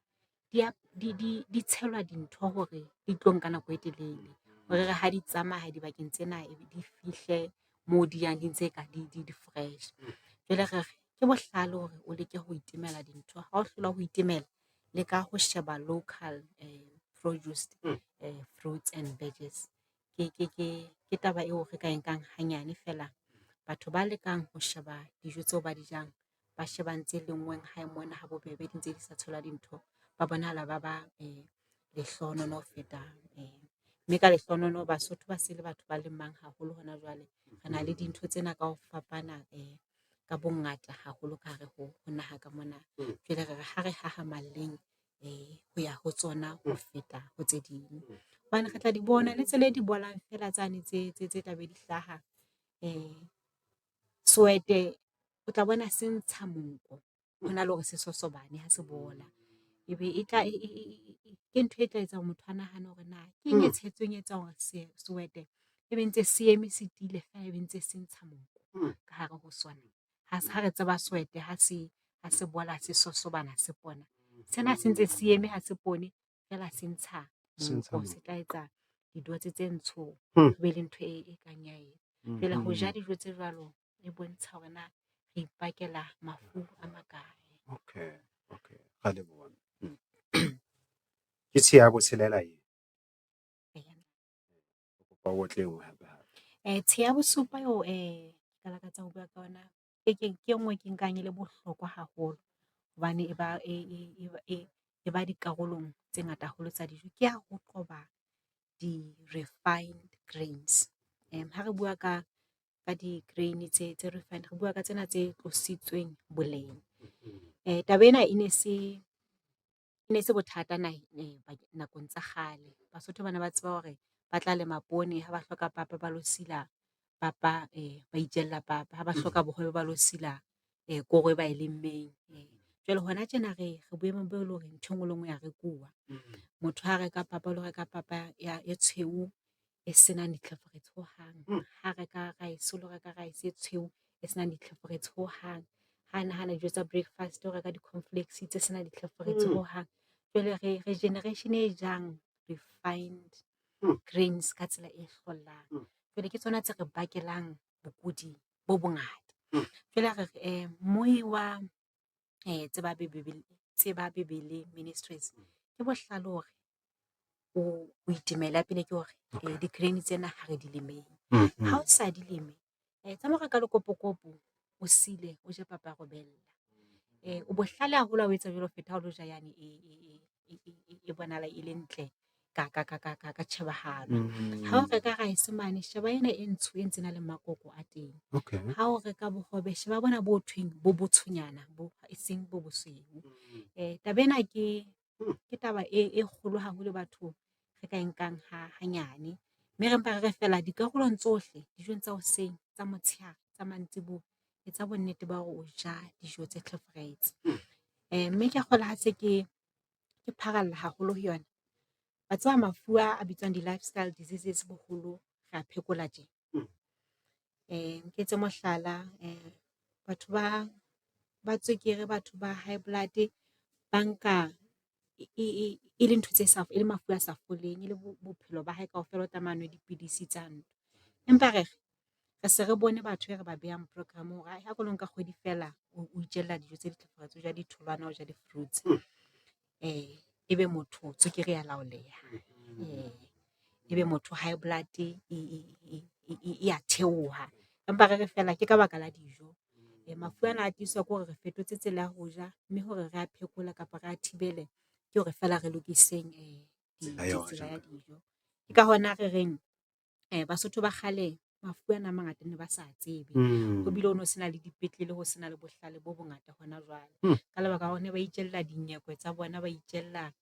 di tshelwa dintho hore di tlo nka nako e telele. Hore ha di tsamaya dibakeng tsena e be di fihle moo di yang di ntse ka di fresh. Jwale re re ke bohlale hore o leke ho itemela dintho, ha o hlolwa ho itemela, leka ho sheba local produced fruits and veggies. Ke taba eo re ka e nkang hanyane feela. Batho ba lekang ho sheba dijo tseo ba di jang, ba shebang tse lenngweng hae mona ha bobebe di ntse di sa tshelwa dintho, ba bonahala ba ba lehlohonolo ho feta mme ka lehlohonolo Basotho ba se le batho ba lemang haholo hona jwale. Re na le dintho tsena ka ho fapana ka bongata haholo ka hare ho naha ka mona. Jwale re re ha re hahamalleng ho ya ho tsona ho feta ho tse ding. Hobane re tla di bona le tsele di bolang feela tsane tse tla be di hlaha. Sehwete o tla bona se ntsha monko hona le hore se sosobane ha se bola. Ebe e tla ke ntho e tla etsa hore motho a nahane hore na ke eng e tshetsweng e etsang hore sehwete e be ntse se eme se tiile feela, ebe ntse se ntsha monko ka hare ho sona. Ha re tseba sehwete ha se bola, se sosobana, se pona. Sena se ntse se eme ha se pone feela se ntsha. Se ntsha Monko, monko. se tla etsa di-dots tse ntsho, ho be le ntho e kang ya eng. Jwale ho ja dijo tse jwalo e bontsha hore na re ipakela mafu a makae. Okay, ra leboha. Ke tshiya ya botshelela e. Eya. Ke kopa o otle e nngwe hape hape. Tshiya ya bosupa eo ke lakatsa ho bua ka yona, ke e ngwe e ke nkang e le bohlokwa haholo hobane e ba e ba dikarolong tse ngata haholo tsa dijo. Ke ya ho qoba di-refined grains. Ha re bua ka di-grain tse refined, re bua ka tsena tse tlositsweng boleng. Taba ena e ne se e ne se bothata nakong tsa kgale. Basotho ba ne ba tseba hore ba tla lema poone ha ba hloka papa ba lo sila papa ba itjella papa, ha ba hloka bohobe ba lo sila koro e ba e lemmeng. Jwale hona tjena re boemong bo e leng hore ntho e nngwe le e nngwe ya rekuwa. Motho ha reka papa o lo reka papa ya e tshweu e senang ditlheferetsi hohang. Ha reka rice, o lo reka rice e tshweu e senang ditlheferetsi hohang. Ha nahana dijo tsa breakfast, o reka di-cornflakes tse senang ditlheferetsi hohang. Jwale re generation e jang refined grains ka tsela e hlollang. Jwale ke tsona tse re bakelang bokudi bo bongata. Jwale ha re re moi wa Tseba Bebele Ministries ke bohlale hore o itemele. Ya pele ke hore di-grain tsena ha re di lemeng. Ha o sa di leme, tsamaya o reka lekopokopo o sile o je papa ya robella. O bohlale haholo ha o etsa jwalo ho feta ha o lo ja yane e bonahala e le ntle ka tjhebahalo. Ha o reka rice mane, sheba ena e ntsho e ntse na le makoko a teng. Ha o reka bohobe, sheba bona bo thweng bo botshonyana bo, e seng bo bosweu. Taba ena ke taba e kgolo haholo batho re ka e nkang hanyane, mme re mpa re re feela dikarolong tsohle dijong tsa hoseng, tsa motshehare, tsa mantsiboya. Etsa bonnete ba hore o ja dijo tse tlheferetse. Mme kea kgolwa ha se ke pharalla haholo ho yona. Wa tseba mafu a a bitswang di-lifestyle diseases boholo re a phekola tje. Ke etse mohlala, batho ba tswekere, batho ba high blood ba nka e le ntho tse sa e le mafu a sa foleng, e le bophelo ba hae kaofela o tlameha a nwe dipidisi tsane. Empa re re se re bone batho e re ba behang program-ong hore ae, a ko lo nka kgwedi feela o itjella dijo tse ditlheferetsi, o ja ditholwana, o ja di-fruits. Ebe motho tswekere ya laoleha, ebe motho high blood e ya theoha. Empa re re feela ke ka baka la dijo. Mafu ana a tliswa ke hore re fetotse tsela ya ho ja, mme hore re a phekole kapa re a thibele ke hore feela re lokiseng tsela ya dijo. Ke ka hona re reng Basotho ba kgale mafu ana a mangata ne ba sa tsebe. Ho bile ho no sena le dipetlele, ho sena le bohlale bo bongata hona jwale. Ka lebaka la hore ne ba itjella dinyekwe tsa bona, ba itjella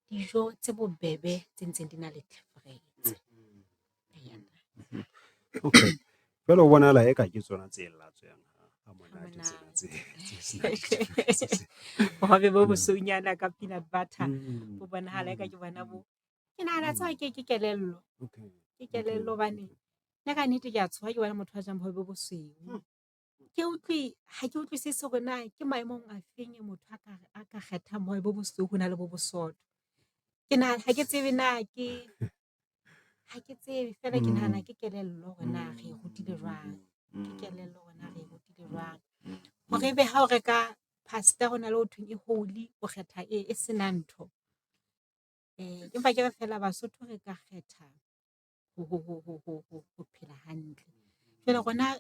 dijo tse bobebe tse ntseng di na le tlheferetse. Okay, jwale ho bonahala eka ke tsona tse latswehang ha monate tsena tse senang ditlheferetsi. Bohobe bo bosweunyana ka peanut butter, bo bonahala eka ke bona bo. Ke nahana tseba ke kelello, ke kelello hobane nna kannete kea tshoha ke bona motho a jang bohobe bo bosweu. Ke utlwe ha ke utlwisisi hore na ke maemong a feng e motho a ka kgethang bohobe bo bosweu hona le bo bosoto. Ke nahana ha ke tsebe na ke ha ke tsebe feela ke nahana ke kelello hore na re rutilwe jwang. Ke kelello hore na re rutilwe jwang. Hore ebe ha o reka pasta hona le ho thweng e whole, o kgetha e senang ntho. Ke mpa ke re feela Basotho re ka kgetha ho phela hantle. Jwale rona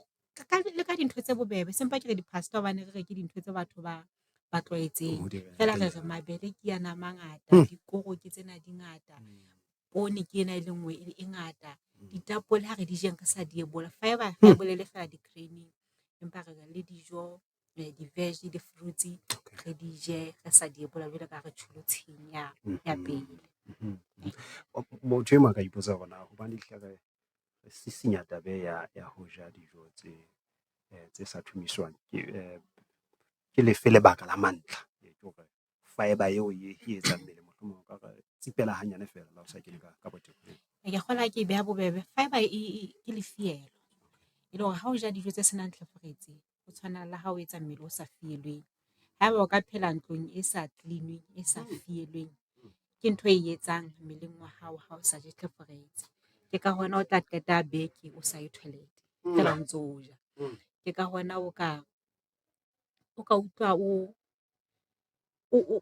le ka dintho tse bobebe, se mpa ke re di-pasta hobane re re ke dintho tse batho ba tlwaetseng. Feela re re mabele ke ana a mangata, dikoro ke tsena di ngata, poone ke ena e le ngwe e ngata, ditapole ha re di jeng re sa di ebola. Fibre ha e bolele feela di-grain-eng, empa re le dijo, di-veg, di-fruits re di je re sa di ebola jwalo ka ha re tjholo tshileng ya pele. Motho e mong a ka ipotsa hore na hobane ehlile re sisinya taba e ya ho ja dijo tse sa thumiswang ke lefe lebaka la mantlha? Ke hore fibre eo e etsang mmele mohlomong o ka re tsipela hanyane feela le ha o sa kene ka botebo. Ke kgolwa ha ke e beha bobebe, fibre ke lefielo. E le hore ha o ja dijo tse senang tlheferetsi, ho tshwana le ha o etsa mmele o sa fielweng. Haeba o ka phela ntlong e sa clean-weng, e sa fielweng, Ke ntho e etsang mmeleng wa hao ha o sa je tlheferetsi. Ke ka hona o tla qeta beke o sa ye toilet feela o ntso o ja. Ke ka hona o ka o ka utlwa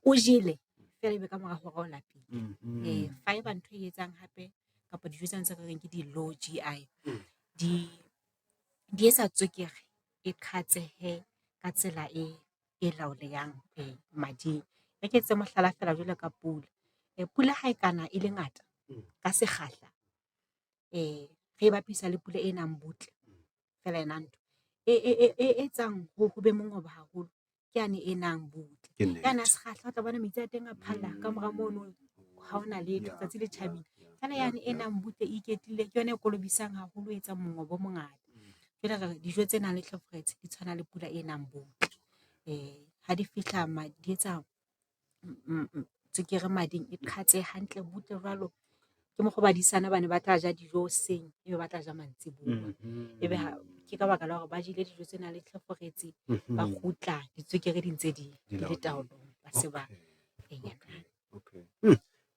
o jele feela ebe kamora hora o lapile. Fibre ntho e etsang hape kapa dijo tsena tse re reng ke di-low GI di etsa tswekere e qhatsehe ka tsela e laolehang mading. E re ke etse mohlala feela jwalo ka pula. Pula ha e ka na e le ngata ka sekgahla, re e bapisa le pula e nang butle feela e nang e etsang ho be mongobo haholo ke yane e nang butle. Ke Yane ya nnete. sekgahla o tla bona metsi a teng a phalla kamora mono ha hona letho tsatsi le tjhabile. Feela yane e nang butle e iketlile ke yona e kolobisang haholo, e etsang mongobo o mongata. Jwale re re dijo tse nang le tlheferetsi di tshwana le pula e nang butle. Ha di fihla di etsa tswekere mading e qhatsehe hantle butle jwalo. Ke mokgwa o badisana ba ne ba tla ja dijo hoseng, ebe ba tla ja mantsibuya. Ebe ha ke ka baka la hore ba jele dijo tse nang le tlheferetsi, ba kgutla ditswekere di ntse di Di le taolong, ba se ba Okay, okay.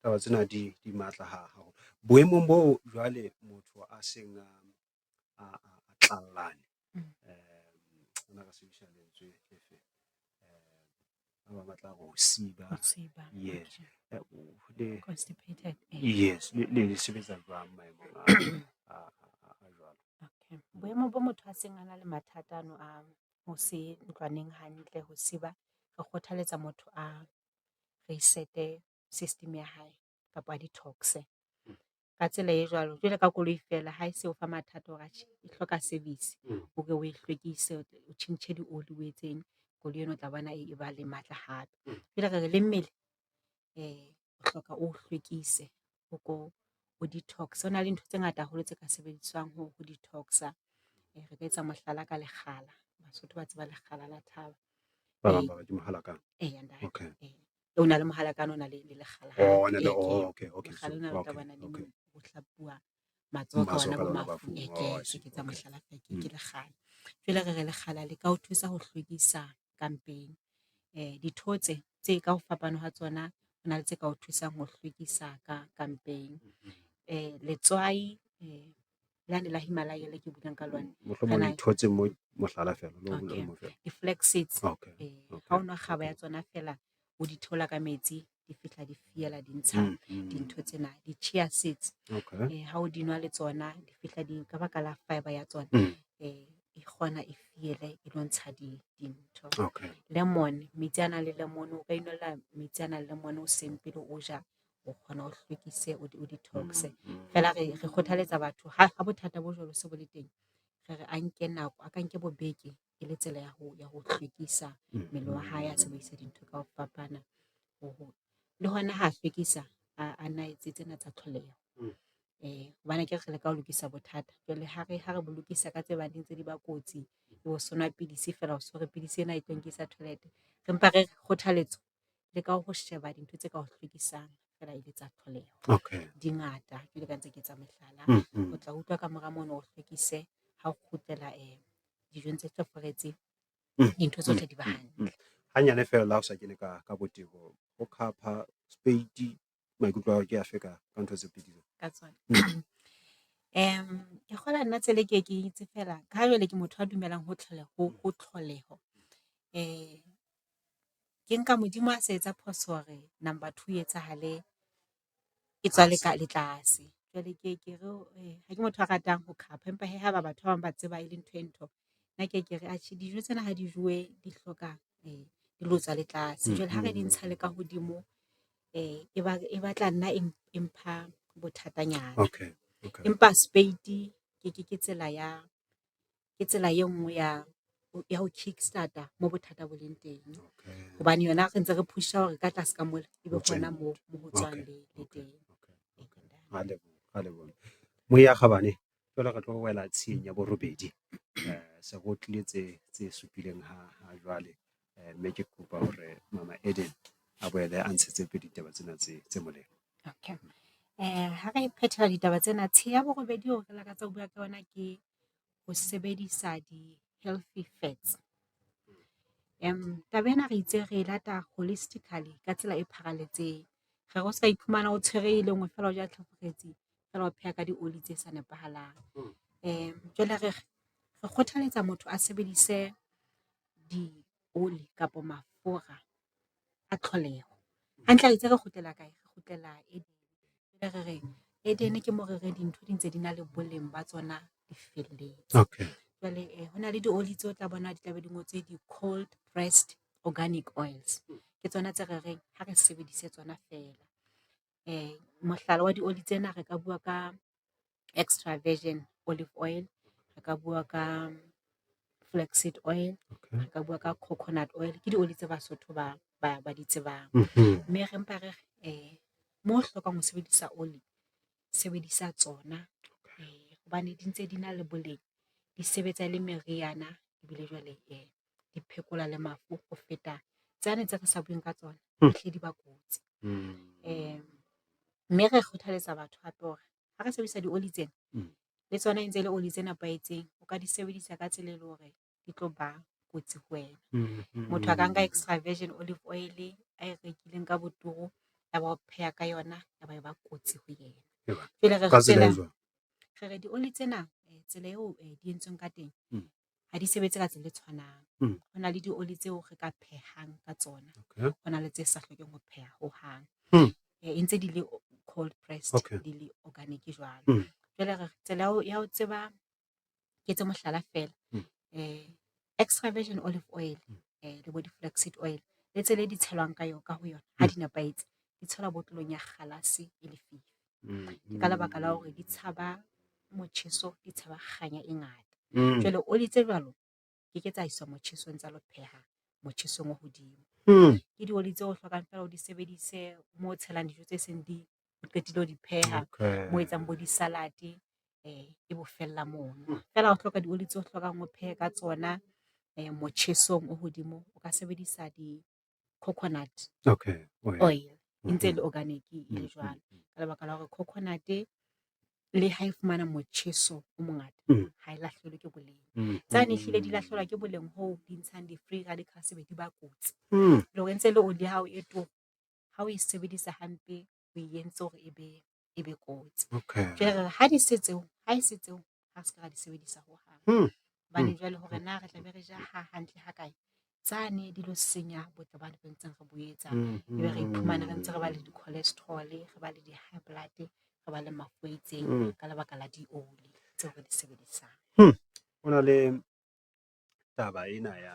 Taba tsena di matla haholo. Boemong bo jwale motho a seng a tlallane, ana re sebedisa lentswe le feng, ba bang ba tla re ho siba. Ho siba, Yes. okay. Constipated, eh. Yes, le sebetsa jwang maemong a jwalo? Okay. Boemo bo motho a seng a na le mathata ano a ho se ntlwaneng hantle, ho siba, re kgothaletsa motho a reset-e system ya hae kapa a detox-e. Ka tsela e jwalo, jwalo ka koloi feela ha e se o fa mathata hore atjhe e hloka service, o ke o e hlwekise, o tjhentjhe di-oli, o etseng koloi ena o tla bona e ba le matla hape. Jwale re re le mmele o hloka o hlwekise, o ko o detox. Ho na le ntho tse ngata haholo tse ka sebediswang ho detox-a. Re ka etsa mohlala ka lekgala, Basotho ba tseba lekgala la thaba. Ba bang ba re ke mohalakane. Eya ntate, Okay. ee. O na le mohalakane, o na le lekgala Oh, hape. na le Ee, oh, okay, okay, lekgala lena o tla okay, bona le okay. ho hlapuwa matsoho ka Matsoho ona ka bo lona mafung. bafung. Ee, Oh, I ke se see. ke etsa Okay. mohlala feela ke lekgala. Jwale re re lekgala le ka o thusa ho hlwekisa ka mpeng. Dithotse tse ka ho fapana ha tsona, ho na le tse ka o thusang ho hlwekisa ka mpeng. Letswai lane la Himalaya le ke buileng ka lona. Mohlomong dithotse mo mohlala feela, Okay. le mo feela. Di-flax seeds, Okay, ha okay, o nwa kgaba okay. ya tsona feela, o di theola ka metsi, di fihla di fiela di ntsha dintho tsena. Di-chia seeds, Okay. ha o di nwa le tsona di fihla di, ka baka la fibre ya tsona, e kgona e fiele e lo ntsha dintho. Okay. Lemon, metsi a nang le lemon, o ka inwella metsi a nang le lemon hoseng pele o ja, o kgona o hlwekise o detox-e. Feela re kgothaletsa batho ha bothata bo jwalo se bo le teng, re re a nke nako, a ka nke bo beke e le tsela ya ho hlwekisa mmele wa hae, a sebedisa dintho ka ho fapana. Le hona ha hlwekisa a nna etse tsena tsa tlholeho. Hobane akere re leka ho lokisa bothata jwale ha re bo lokisa ka tse bang di ntse di ba kotsi, o so nwa pidisi feela o so re pidisi ena e tlo nkisa toilet. Re mpa re re kgothaletso leka ho sheba dintho tse ka o hlwekisang feela e le tsa tlholeho. Okay. Dingata jwalo ka ntse ke etsa mohlala, o tla utlwa ka mora mono o hlwekise ha o kgutlela dijong tse hlweforetse, dintho tsohle di ba hantle. Hanyane feela le ha o sa kene ka botebo, ho khapha, spade, maikutlo a hao ke afe ka ntho tse pedi tsena? Ka tsona. Ke kgolwa nna tsela e ke ye ke itse feela, ka ha jwale ke motho a dumelang ho tlholeho, ho tlholeho. Ke nka Modimo a sa etsa phoso hore number two e etsahale, e tswa le ka le tlase. Jwale ke ye ke re ha ke motho a ratang ho khapha, empa hee haeba batho ba bang ba tseba e le ntho e ntho, nna ke ye ke re atjhe dijo tsena ha di jowe di hloka di lo tswa le tlase. Jwale ha re di ntsha le ka hodimo e batla nna e mpha bothatanyana. Okay, okay. Empa spade ke tsela ya, ke tsela e nngwe ya ho kick start-a mo bothata bo leng teng. Okay. Hobane yona re ntse re push-a hore ka tlase ka mola ebe Ho tswe hona moo mo ho tswang Okay, le okay, teng. okay, okay. Ra leboha, ra leboha. Moya kgabane, jwale re tlo wela tshiyeng ya borobedi. Se re otlile tse supileng ha jwale, mme ke kopa hore Mama Eden a boele a ntshetse pele ditaba tsena tse molemo. Okay. Ha re phethela ditaba tsena, tshiya ya borobedi eo re lakatsa ho bua ka yona ke ho sebedisa di-healthy fats. Taba ena re itse re e lata holistically ka tsela e pharaletseng. Re re o ska iphumana o tshwere e le ngwe feela o ja tlhaforetse feela o pheha ka dioli tse sa nepahalang. Jwale re re kgothaletsa motho a sebedise dioli kapa mafura a tlholeho. Hantle re itse re kgutlela kae? Re kgutlela re reng Eden ke mo re reng dintho di ntse di na le boleng ba tsona di felletse. Okay. Jwale ho na le dioli tseo tla bona di tla be di ngotswe di-cold pressed organic oils. Ke tsona tse re reng ha re sebedise tsona feela. Mohlala wa dioli tsena re ka bua ka extra virgin olive oil, re ka bua ka flaxseed oil, Okay. re ka bua ka coconut oil. Ke dioli tse Basotho ba di tsebang. Mme re mpa re re mo o hlokang ho sebedisa oli, sebedisa tsona hobane di ntse di na le boleng, di sebetsa le meriana ebile jwale di phekola le mafu ho feta tsane tse re sa bueng ka tsona, hlile di ba kotsi. Mme re kgothaletsa batho hape hore ha re sebedisa dioli tsena le tsona e ntse le oli tse nepahetseng, o ka di sebedisa ka tsela e leng hore di tlo ba kotsi ho wena. Motho a ka nka extra virgin olive oil ae rekileng ka boturu, ya ba o pheha ka yona, ya ba e ba kotsi ho yena. Jwale re Ka tsela e tsela jwang? re re dioli tsena tsela eo di entsweng ka teng ha di sebetse ka tsela e tshwanang. Ho na le dioli tseo re ka phehang ka tsona, Okay. ho na le tse sa hlokeng ho pheha hohang. E ntse di le cold pressed, di le organic jwalo. Jwale re tsela ya ho tseba, ke etse mohlala feela, extra virgin olive oil le bo di-flaxseed oil le tsela e di tshelwang ka ka ho yona ha di nepahetse, di tshelwa botlolong ya kgalase e lefifi. Ke ka lebaka la hore di tshaba motjheso, di tshaba kganya e ngata. Jwale oli tse jwalo ke ke tsa iswa motjhesong tsa lo pheha motjhesong o hodimo. Ke dioli tseo o hlokang feela o di sebedise mo tshelang dijo tse seng di o qetile ho di pheha, mo etsang bo di-salad e bo fella mono. Feela ha o hloka dioli tseo hlokang o phehe ka tsona motjhesong o hodimo, o ka sebedisa di-coconut Okay. Oil. oil, e ntse le organic e le jwalo. Ka lebaka la hore coconut le ha e fumana motjheso o mongata, ha e lahlehelwe ke boleng. Tsane ehlile di lahlehelwa ke boleng hoo di ntshang di-free radicals be di ba kotsi. Le hore e ntse le oli ya hao e turu, ha o e sebedisa hampe, o e entse hore e be kotsi. Okay. Jwale re re ha di se tseo, ha e se tseo, ha re ska ra di sebedisa hohang. Hobane jwale hore na re tla be re ja ha hantle ha kae, tsane di lo senya botle bane re ntseng re bo etsa. Ebe re iphumana re ntse re ba le di-cholesterol, re ba le di-high blood, re ba le mafu a itseng ka lebaka la dioli tseo re di sebedisang. Ho na le taba ena ya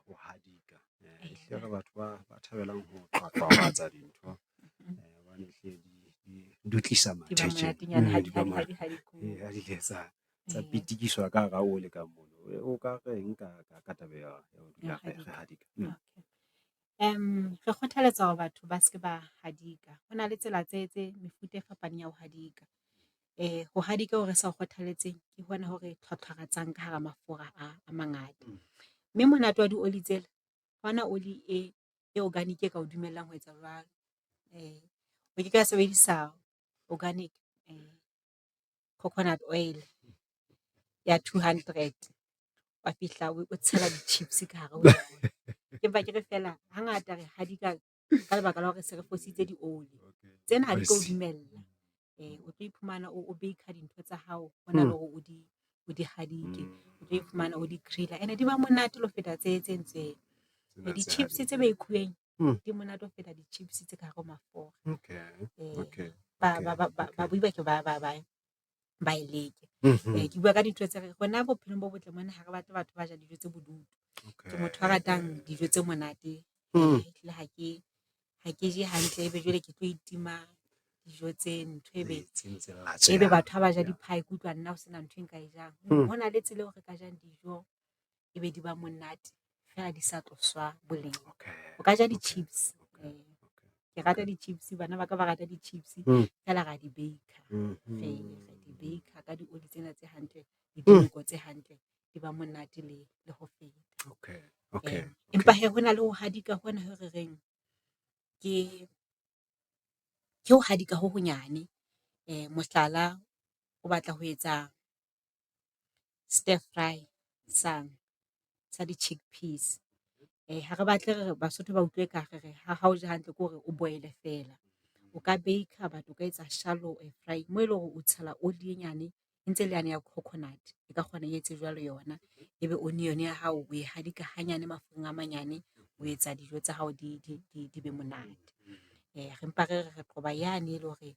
ho hadika, ehlile re batho ba thabelang ho tlwatlwabatsa dintho hobane ehlile di dutlisa Di ba mathe tjena. monatenyana Di ba ha di ha di ile tsa pitikiswa ka hara ole ka mono. O ka reng ka taba ya ho Ya dula ho re hadika. hadika? Okay. Re kgothaletsa hore batho ba ske ba hadika. Ho na le tsela tse mefuta e fapaneng ya ho hadika. Ho hadika ho re sa o kgothaletseng ke hona ho re tlhwatlhwaratsang ka hara mafura a mangata. Mme monate wa dioli tsela, ha hona oli e organic e ka o dumellang ho etsa jwalo. O ke ke wa sebedisa organic coconut oil ya 200 wa fihla o tshela di-chips ka hare ho yona. Ke mpa ke re feela hangata re hadika ka lebaka la hore se re fositse dioli. Tsena ha di tlo o dumella, o tlo iphumana o bake-a dintho tsa hao hona le hore o di hadike. O tlo iphumana o di-grill-a ene di ba monate le ho feta tse entsweng. Tsena tse Di-chips tse hadikilweng. bekuweng di monate ho feta di-chips tse ka hare ho mafura. Babui ba ke ba e leke. Ke bua ka dintho tse rona bophelong bo botle mona ha re batle batho ba jang dijo tse bodutu. Ke motho a ratang dijo tse monate, ehlile ha ke je hantle, ebe jwale ke tlo itima dijo tse ntho ebe Tseno tse ebe latswehang. batho ha ba ja di-pie ke utlwa nna ho sena ntho e nka e jang. Ho na le tsela eo re ka jang dijo ebe di ba monate feela di sa tloswa boleng. O ka ja di-chips, ke rata di-chips, bana ba ka ba rata di-chips, feela ra di bake-a. Re di bake-a ka dioli tsena tse hantle le dinoko tse hantle, di ba monate le ho feta. Empa hee hona le ho hadika hona ho re reng ke ho hadika ho honyane. Mohlala, o batla ho etsa stir fry sa di-chickpeas. Ha re batle re Basotho ba utlwe ka re re ha o je hantle ke hore o boil-e feela. O ka bake-a but o ka etsa shallow fry mo eleng hore o tshela oli e nyane e ntse le yane ya coconut. E ka kgona e etse jwalo yona, ebe onion ya hao o e hadika hanyane mafureng a manyane, o etsa dijo tsa hao di be monate. Re mpa re re re qoba yane e le hore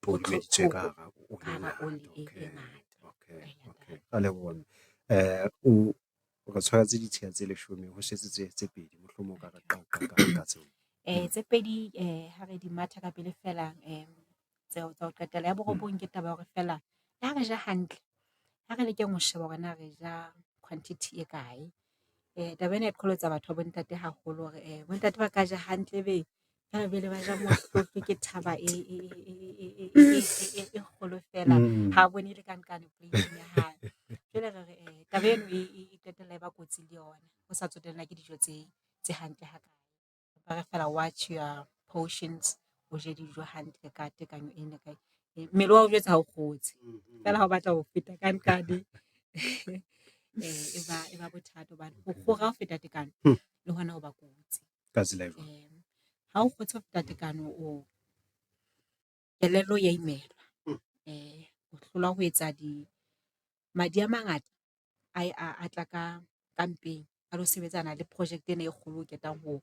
Ka hara ka oli e hara oli ngata, e okay, ngata. okay, Eya okay. ntate. Rea leboha mme. O re tshwaretse ditshiya tse leshome ho setse tse pedi, mohlomong o ka re qaqa ka tseo. Tse pedi ha re di matha ka pele feela tseo tsa ho qetela. Ya borobong ke taba ya hore feela le ha re ja hantle, ha re lekeng ho sheba hore na re ja quantity e kae. Taba ena e qholotsa batho ba bontate haholo hore bontate ba ka ja hantle ebe feela ba ja mohlohlwa ke thaba e kgolo feela ha bone le ka nqane plate-ing ya hae. Jwale re re taba eno e qetella e ba kotsi le yona, ho sa tsotelle na ke dijo tse hantle ha kae. Ba re feela watch your portions, o je dijo hantle ka tekanyo e . Mmele wa o jwetsa ha o kgotse, feela ha o batla ho feta ka nqane e ba bothata hobane ho kgora ho feta tekano le hona ho ba kotsi. Ka tsela e jwang? Ha o kgotse ho feta tekano o, kelello ya imelwa, o hlolwa ho etsa di, madi a mangata a tla ka mpeng a lo sebetsana le project ena e kgolo o qetang ho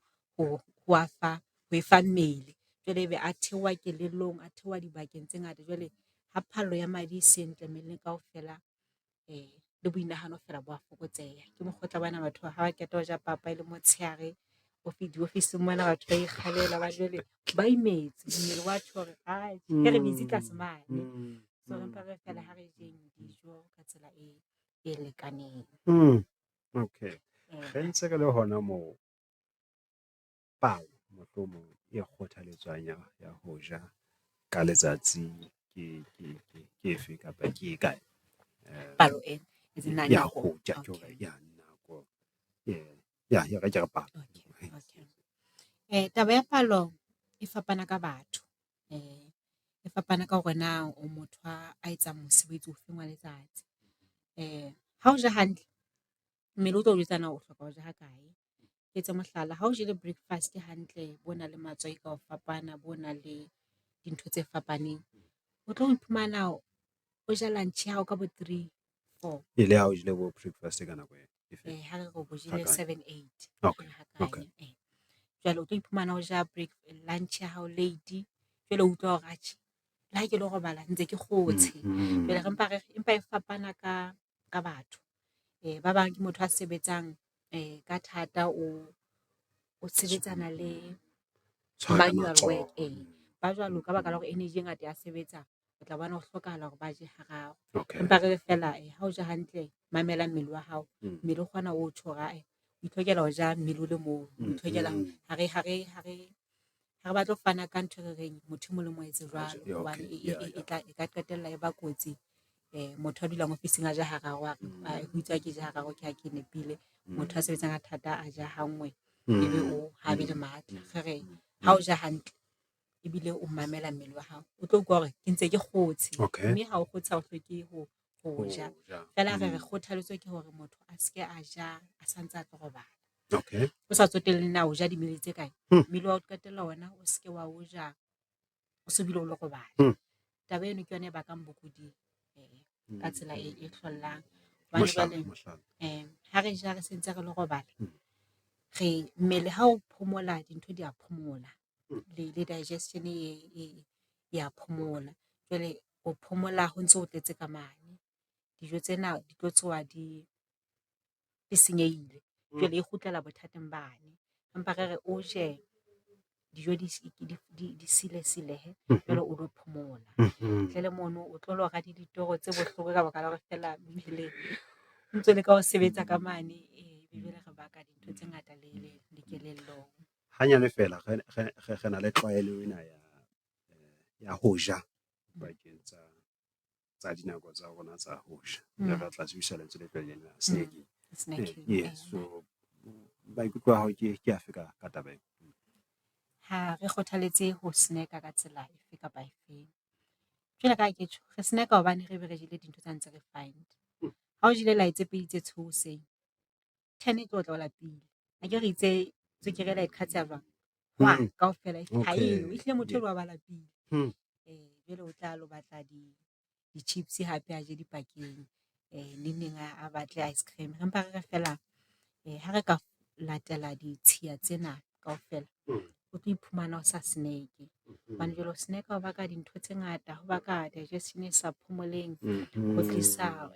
e fa mmele. Jwale ebe a theoha kelellong, a theoha dibakeng tse ngata jwale ha phallo ya madi e se ntle mmeleng kaofela le boinahano feela bo a fokotseha. Ke mokgwa o tla bona batho ha ba qeta ho ja papa e le motshehare diofising mona batho ba ikgabela hobane jwale ba imetswe, mmele wa tjho hore ae re busy tlase mane. So re mpa re re feela ha re jeng dijo ka tsela e lekaneng. Okay, re ntse re le hona moo, palo mohlomong e kgothaletswang ya ho ja ka letsatsi ke efe kapa ke e kae? Palo e Ya ho ja, ke hore ya nako ya e re ke re palo. Okay, okay. Taba ya palo e fapana ka batho, e fapana ka hore na o motho a etsang mosebetsi o feng wa letsatsi. Ha o ja hantle, mmele o tlo o jwetsa na o hloka ho ja ha kae. Ke etse mohlala, ha o jele breakfast hantle bo nang le matswai ka ho fapana, bo nang le dintho tse fapaneng, o tlo iphumana o ja lunch ya hao ka bo three, four. E le ha o jele bo breakfast ka nako e fe? Ha re re o bo jele Hakanye. seven, eight. Okay, okay. Hakanye, eh. Jwale o tlo iphumana o ja lunch ya hao late, jwale o utlwa hore atjhe le ha ke lo robala ntse ke kgotshe. Jwale re mpa re re empa e fapana ka batho. Ba bang ke motho a sebetsang ka thata, o sebetsana le Tshwara ka manual matsoho. work, ee. Ba jwalo ka baka la hore energy e ngata ya sebetsa, o tla bona ho hlokahala hore ba je hararo. Okay. Empa re re feela ha o ja hantle, mamela mmele wa hao, mmele o kgona o tjho hore ae o itlhokela ho ja mmele o le mong, o itlhokela ha re batle ho fana ka ntho e re reng motho e mong le mong a etse jwalo hobane e ka qetella e ba kotsi. Motho a dulang ofising a ja hararo a re ho itswe ha ke je hararo ke ha ke nepile. Motho a sebetsang ka thata a ja ha nngwe ebe o ha be le matla. Re re ha o ja hantle ebile o mamela mmele wa hao, o tlo utlwa hore ke ntse ke kgotshe, mme ha o kgotshe ha o hloke ho ja. Feela re re kgothaletso ke hore motho a se ke a ja a santse a tlo robala. Okay. O sa tsotelle na o ja di-meal tse kae, mmele wa ho qetella ona o se ke wa o ja, o so bile o lo robala. Taba eno ke yona e bakang bokudi ka tsela e hlollang. Hobane Mohlala, jwale mohlala. ha re ja re sentse re lo robala, re mmele ha o phomola dintho di a phomola, le digestion e ya phomola. Jwale o phomola ho ntso ho tletse ka mane, dijo tsena di tlo tsoha di senyehile, jwale e kgutlela bothateng bane. Empa re re o je dijo di silesilehe jwale o lo phomola. Ntle le mono o tlo lora le ditoro tse bohloko ka baka la hore feela mmele o ntso leka ho sebetsa ka mane, ebe jwale re baka dintho tse ngata le kelellong. Hanyane feela re na le tlwaelo ena ya ho ja bakeng tsa dinako tsa rona tsa ho ja. Re tla sebedisa lentswe le tlwaelehileng la snacking. Snacking, Yes, so maikutlo a hao ke afe ka taba ena? Ha re kgothaletse ho snack-a ka tsela efe kapa efeng. Jwalo ka ha ke tjho, re snack-a hobane re be re jele dintho tsane tse refined. Ha o jele lae tse pedi tse tshweu hoseng, ten e tlo tla o lapile. Akere re itse tswekere ena e qhatseha jwang? Kwa kaofela ha eyo, Okay. ehlile motho elwa wa ba lapile. Jwale o tla lo batla di-chips hape a je dipakeng neng neng a batle ice cream. Re mpa re re feela ha re ka latela ditshiya tsena kaofela, o tlo iphumana o sa snack-e. Hobane jwale ho snack-a ho baka dintho tse ngata, ho baka digestion e sa phomoleng, ho tlisa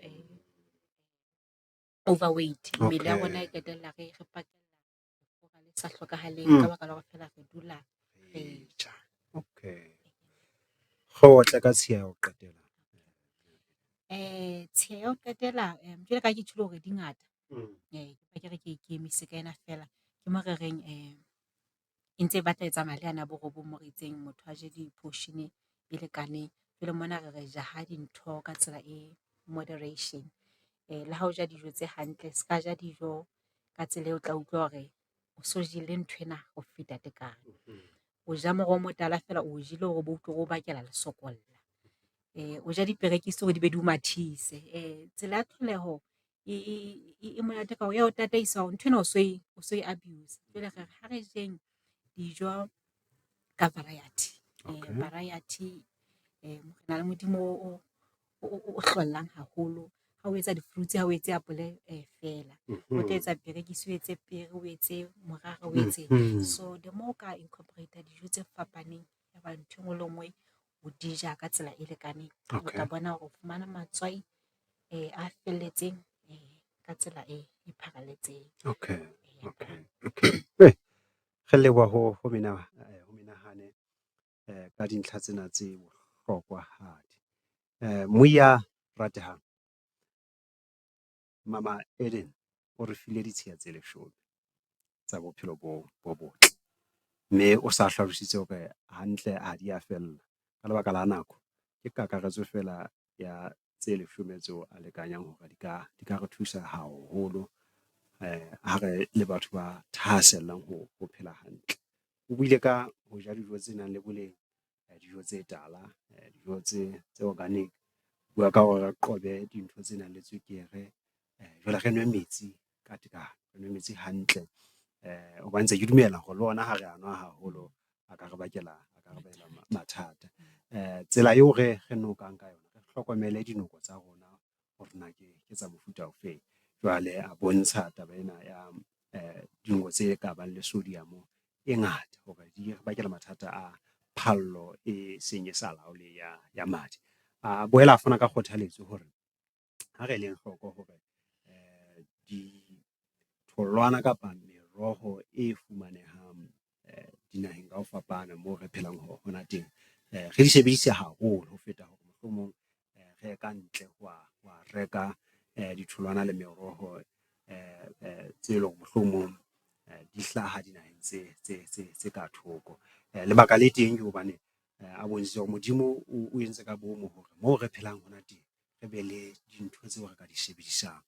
overweight. Mmele ya rona e qetella re re le sa hlokahaleng ka baka la hore feela re dula re ja. Okay. Re otle ka tshiya ya ho qetela. Tshiya ya ho qetela jwalo ka ha ke tjholo hore di ngata, ke re ke emise ka ena feela. Ke mo re reng e ntse e batla e tsamaya le yane ya borobong mo re itseng motho a je di-portion e lekaneng. Jwale mona re re jaha dintho ka tsela e moderation. Le ha o ja dijo tse hantle, se ka ja dijo ka tsela eo o tla utlwa hore o so jele nthwena ho feta tekano. O ja moroho o motala feela, o jele hore o bo utlwe hore o bakela lesokolla. O ja diperekisi hore di be di o mathise. Tsela ya tlholeho e monate ka hore ya o tataisa hore nthwena o so e o so e abuse. Jwale re re ha re jeng dijo ka variety, variety re na le Modimo o hlollang haholo. Ha o etsa di-fruits ha o etse apole feela, o tla etsa perekisi, o etse pere, o etse morara, o etseng. So the more o ka incorporate-a dijo tse fapaneng, ya ba ntho e nngwe le e nngwe o di ja ka tsela e lekaneng. O tla bona hore o fumana matswai a felletseng ka tsela e pharalletseng. Okay, okay, okay. Re leboha ho menahane ka dintlha tsena tse bohlokwahadi. Moi ya ratehang, Mama Eden o re file ditshiya tse leshome tsa bophelo bo botle, mme o sa hlalositse hore hantle ha dia fella ka lebaka la nako. Ke kakaretso feela ya tse leshome tseo a lekanyang hore di ka re thusa haholo ha re le batho ba thahasellang ho phela hantle. O buile ka ho ja dijo tse nang le boleng, dijo tse tala, dijo tse organic. Bua ka hore re qobe dintho tse nang le tswekere, jwale re nwe metsi ka tekano, re nwe metsi hantle hobane ntse ke dumela hore le ona ha re a nwa haholo a ka re bakela mathata. Tsela eo re nokang ka yona, re hlokomele dinoko tsa rona hore na ke tsa mofuta ofeng. Jwale a bontsha taba ena ya dinoko tse ka bang le sodium e ngata hore di re bakela mathata a phallo e seng e sa laolehe ya madi. A boela a fana ka kgothaletso hore ha re eleng hloko hore ditholwana kapa meroho e fumanehang dinaheng ka ho fapana moo re phelang hona teng, re di sebedise haholo ho feta hore mohlomong re ye kantle ho wa reka ditholwana le meroho tse leng hore mohlomong di hlaha dinaheng tse ka thoko. Lebaka le teng ke hobane a bontshitse hore Modimo o entse ka bomo hore moo re phelang hona teng, re be le dintho tseo re ka di sebedisang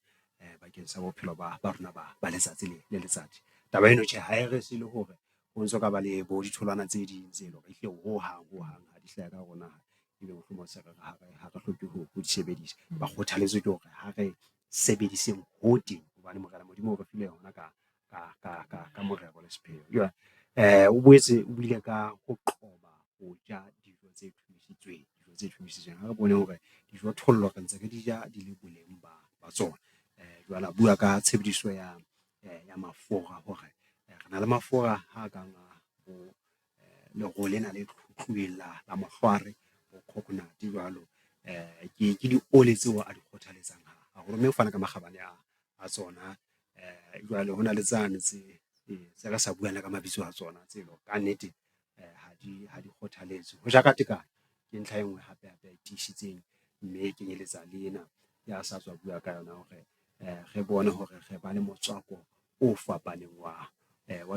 bakeng sa bophelo ba rona ba letsatsi le letsatsi. Taba eno tjhe, ha e re siile hore ho ntso ka ba le bo ditholwana tse ding tse leng hore ehlile hohang hohang ha di hlahe ka hare ho naha, ebe mohlomong se re re ha re hloke ho di sebedisa. Empa kgothaletso ke hore ha re sebediseng ho teng hobane Morena Modimo o re file hona ka morero le sepheo. Jwale o boetse o buile ka ho qoba ho ja dijo tse thumisitsweng, dijo tse thumisitsweng. Ha re bone hore dijothollo re ntse re di ja di le boleng ba tsona. Jwale a bua ka tshebediso ya mafura hore re na le mafura a kang a bo lero lena le tlhotlhuweng la mohlware, bo coconut jwalo. Ke dioli tseo a di kgothaletsang haholo, mme o fana ka makgabane a tsona. Jwale hona le tsane tse re sa buang le ka mabitso a tsona tse leng hore kannete ha di kgothaletswe. Ho ja ka tekano ke ntlha e ngwe hape hape ae tiisitseng, mme e kenyeletsa le ena ya sa tswa bua ka yona hore re bone hore re ba le motswako o fapaneng wa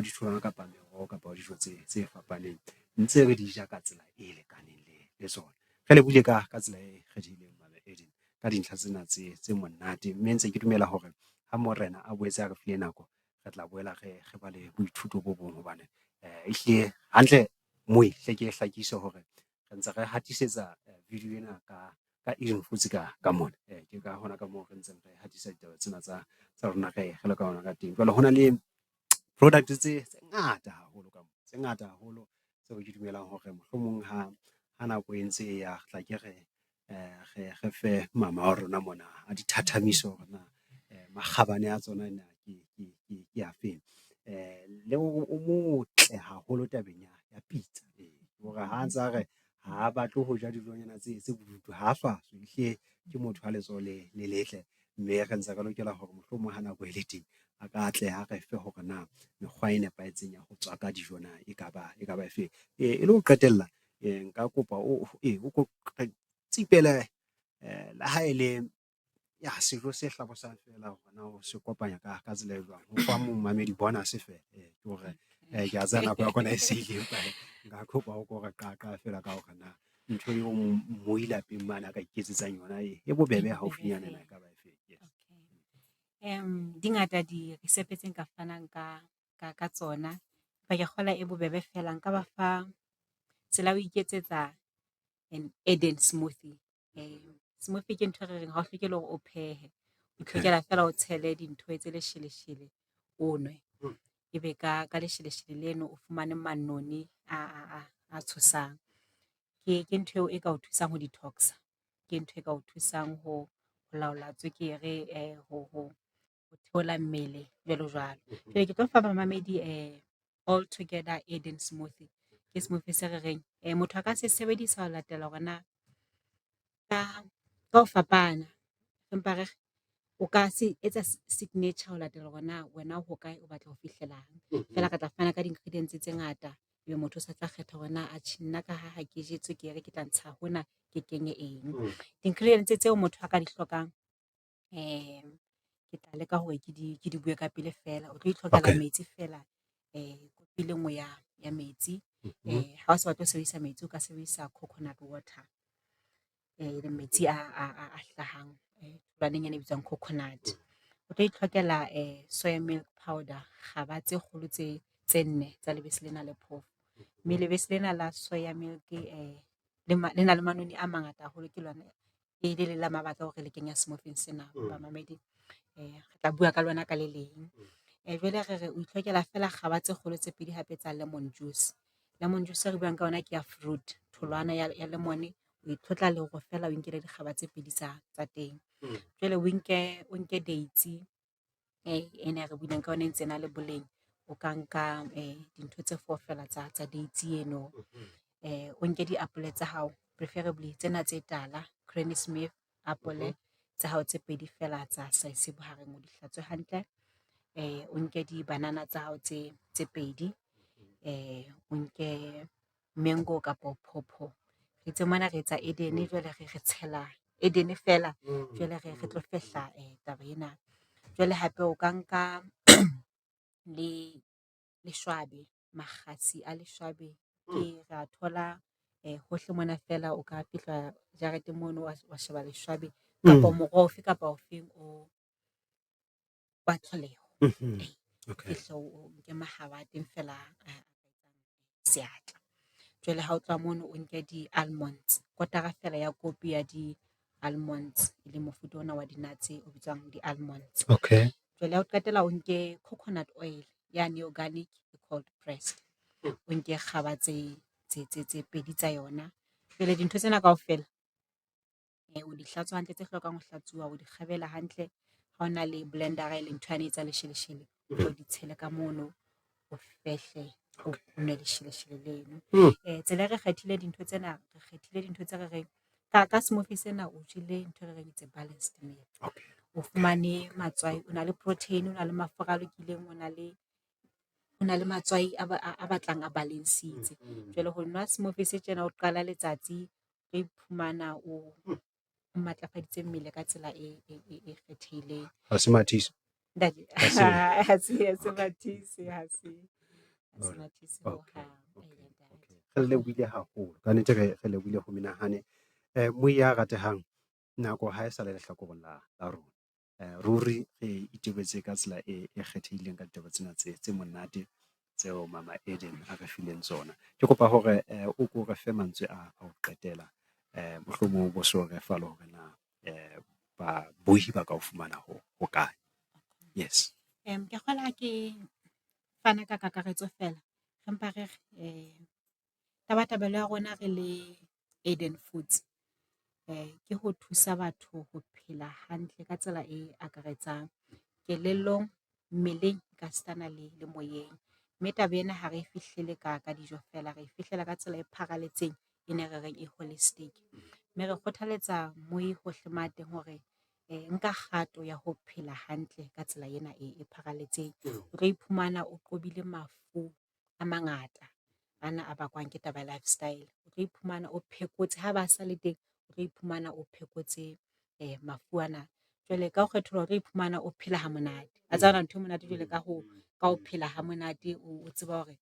ditholwana kapa meroho kapa wa dijo tse fapaneng ntse re di ja ka tsela e lekaneng le tsona. Re lebohile ka tsela e kgethehileng Mama Eden ka dintlha tsena tse monate, mme ntse ke dumela hore ha Morena a boetse a re file nako, re tla boela re ba le boithuto bo bong hobane ehlile hantle moi hle ke hlakise hore re ntse re hatisetsa video ena ka ka mona. Ke ka hona ka moo re ntseng re hatisa ditaba tsena tsa rona re le ka hona ka teng. Jwale hona le product tse ngata haholo ka mo, tse Tse ngata haholo tseo ke dumelang hore mohlomong ha nako e ntse e ya, re tla ke re fe mama wa rona mona a di thathamise hore na makgabane a tsona na ke afeng. Le hore o motle haholo tabeng ya pitsa hore ha ntsa re ha batle ho ja dijonyana tse bodutu, ha swaswe ehlile ke motho wa letsoho le letle, mme re ntse re lokela hore mohlomong ha nako e le teng, a ka tle a re fe hore na mekgwa e nepahetseng ya ho tswaka dijo na e ka ba efeng. E le ho qetella, nka kopa o ko re tsipele le ha e le sejo se hlabosang feela hore na o se kopanya ka tsela e jwang ho fa momamedi bonus feela ke hore kea tseba nako ya rona e se ile, empa hee nka kopa o ko re qaqa feela ka hore na ntho eo moi lapeng mane a ka iketsetsang yona e bobebe haufinyana na ekaba efeng. Yes. Di ngata dirisepe tse nka fanang ka tsona, empa ke kgolwa e bobebe feela nka ba fa tsela ya ho iketsetsa an Eden smoothie. Smoothie ke ntho e re reng ha o hloke le hore o phehe, o itlhokela feela o tshele dintho o etse lesheleshele o nwe. Ebe ka lesheleshele leno o fumane manoni a tshosang. Ke ntho eo e ka o thusang ho detox-a, ke ntho e ka o thusang ho laola tswekere, ho theola mmele jwalo jwalo. Jwale ke tlo fa bamamedi all together Eden smoothie, ke smoothie se re reng motho a ka se sebedisa ho latela hore na ka ho fapana, empa re re o ka se etsa signature ho latela hore na wena o hokae, o batla ho fihlelang. Feela re tla fana ka di-ingredients tse ngata ebe motho o sa tla kgetha hore na atjhe nna ka ha ha ke je tswekere, ke tla ntsha hona ke kenye eng. Di-ingredients tseo motho a ka di hlokang ke tla leka hore ke di bue ka pele feela. O tlo itlhokela metsi feela kopi e le ngwe ya metsi. Ha o sa batle ho sebedisa metsi, o ka sebedisa coconut water, e leng metsi a hlahang tholwaneng ena e bitswang coconut. O tlo itlhokela soya milk powder kgaba tse kgolo tse nne tsa lebese lena le phofo, mme lebese lena la soya milk le na le manoni a mangata haholo ke lona le leng la mabaka a hore re le kenya smoothie-ing sena. Bamamedi re tla bua ka lona ka le leng. Jwale re re o itlhokela feela kgaba tse kgolo tse pedi hape tsa lemon juice. Lemon juice e re buang ka yona ke ya fruit, tholwana ya lemon o e tlhotlha lero feela o inkele dikgaba tse pedi tsa teng. Jwale o nke dates ena e re buileng ka yona e ntse e na le boleng, o ka nka dintho tse four feela tsa dates eno. O nke diapole tsa hao preferably tsena tse tala Granny Smith apole tsa hao tse pedi feela tsa size e bohareng, o di hlatswe hantle. O nke dibanana tsa hao tse pedi, o nke mango kapo phopho. Re itse mona re etsa Eden jwale re tshela Eden feela jwale re tlo fehla taba ena. Jwale hape o ka nka le leshwabe, makgasi a leshwabe ke ra thola hohle mona feela o ka fihla jareteng mono wa sheba leshwabe kapa moroho ofe kapa ofeng o wa tlholeho. O fihle o nke mahaba a teng feela a seatla. Jwale ha o tloha mono, o nke di-almonds kotara feela ya kopi ya di-almonds e leng mofuta ona wa di-nuts o bitswang di-almonds. Okay. Jwale ha o qetela o nke coconut oil yane e organic cold pressed, o nke kgaba tse pedi tsa yona. Jwale dintho tsena kaofela o di hlatswa hantle tse hlokang ho hlatsuwa, o di kgabele hantle. Ha o na le blender-a e leng ntho yane e etsang lesheleshele, o di tshele ka mono, o fehle o nwe lesheleshele leno. Tsela e re kgethile dintho tsena, re kgethile dintho tse re reng ka smoothie sena o jele ntho e re reng it's a balanced meal. O fumane matswai, o na le protein, o na le mafura a lokileng, o na le matswai a batlang a balance-itse. Jwale ho nwa smoothie se tjena o qala letsatsi, o tlo iphumana o matlafaditse mmele ka tsela e kgethehileng. Ha se mathisa? Ntate ha se mathisi, ha se mathisi hohang. Re lebohile haholo kannete, re lebohile ho menahane. Moi ya ratehang nako ha e sa le lehlakoreng la rona, ruri re itebetse ka tsela e kgethehileng ka ditaba tsena tse monate tseo Mama Eden a re fileng tsona. Ke kopa hore o ko re fe mantswe a ho qetela, mohlomong o bo so re fa le hore na babohi ba ka o fumana ho kae. Yes. Ke kgolwa ha ke fana ka kakaretso feela, Re mpa re re tabatabelo ya rona re le Eden Foods ke ho thusa batho ho phela hantle ka tsela e akaretsang kelellong, mmeleng eka sitana le le moyeng. Mme taba ena ha re e fihlele ka dijo feela, re e fihlela ka tsela e pharaletseng ena e re reng e holistic. Mme re kgothaletsa moi hohle mo a teng hore nka kgato ya ho phela hantle ka tsela ena e pharaletseng. O tlo iphumana o qobile mafu a mangata ana a bakwang ke taba ya lifestyle. O tlo iphumana o phekotse ha ba sa le teng, o tlo iphumana o phekotse mafu ana. Jwale ka ho kgetholoha, o tlo iphumana o phela ha monate. Wa tseba ha hona ntho e monate jwalo ka ho ka ho phela ha monate, o tseba hore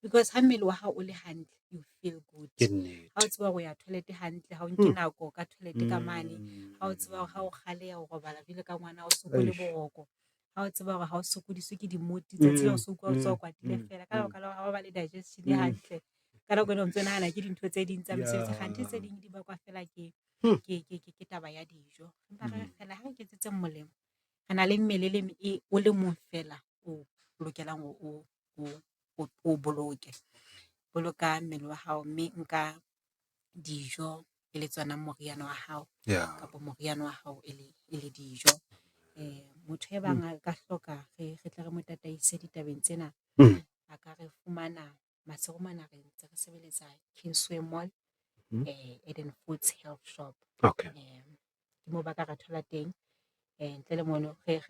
because ha mmele wa hao o le hantle, you feel good. Ke nnete. Ha o tseba hore o ya toilet hantle, ha o nke nako ka toilet ka mane, ha o tseba hore ha o kgaleha o robala jwalo ka ngwana, ha o sokole Eish. boroko, ha o tseba hore ha o sokodiswe ke di-mood tsatsi leo o so utlwa o tsoha o kwatile feela ka lebaka la hore ha o ba le digestion e hantle. Ka nako ena o ntso nahana ke dintho tse ding tsa mesebetsi, kganthe tse ding di bakwa feela ke ke taba ya dijo. Empa re re feela ha re iketsetseng molemo. Re na le mmele e o le mong feela o lokelang hore o boloke. Boloka mmele wa hao mme nka dijo e le tsona moriana wa hao kapa moriana wa hao e le dijo. Motho e bang a ka hloka re tle re mo tataise ditabeng tsena, a ka re fumana Maseru mona re ntse re sebeletsa Kingsway Mall, Eden Foods Health Shop. Okay. Ke moo ba ka re thola teng ntle le mono re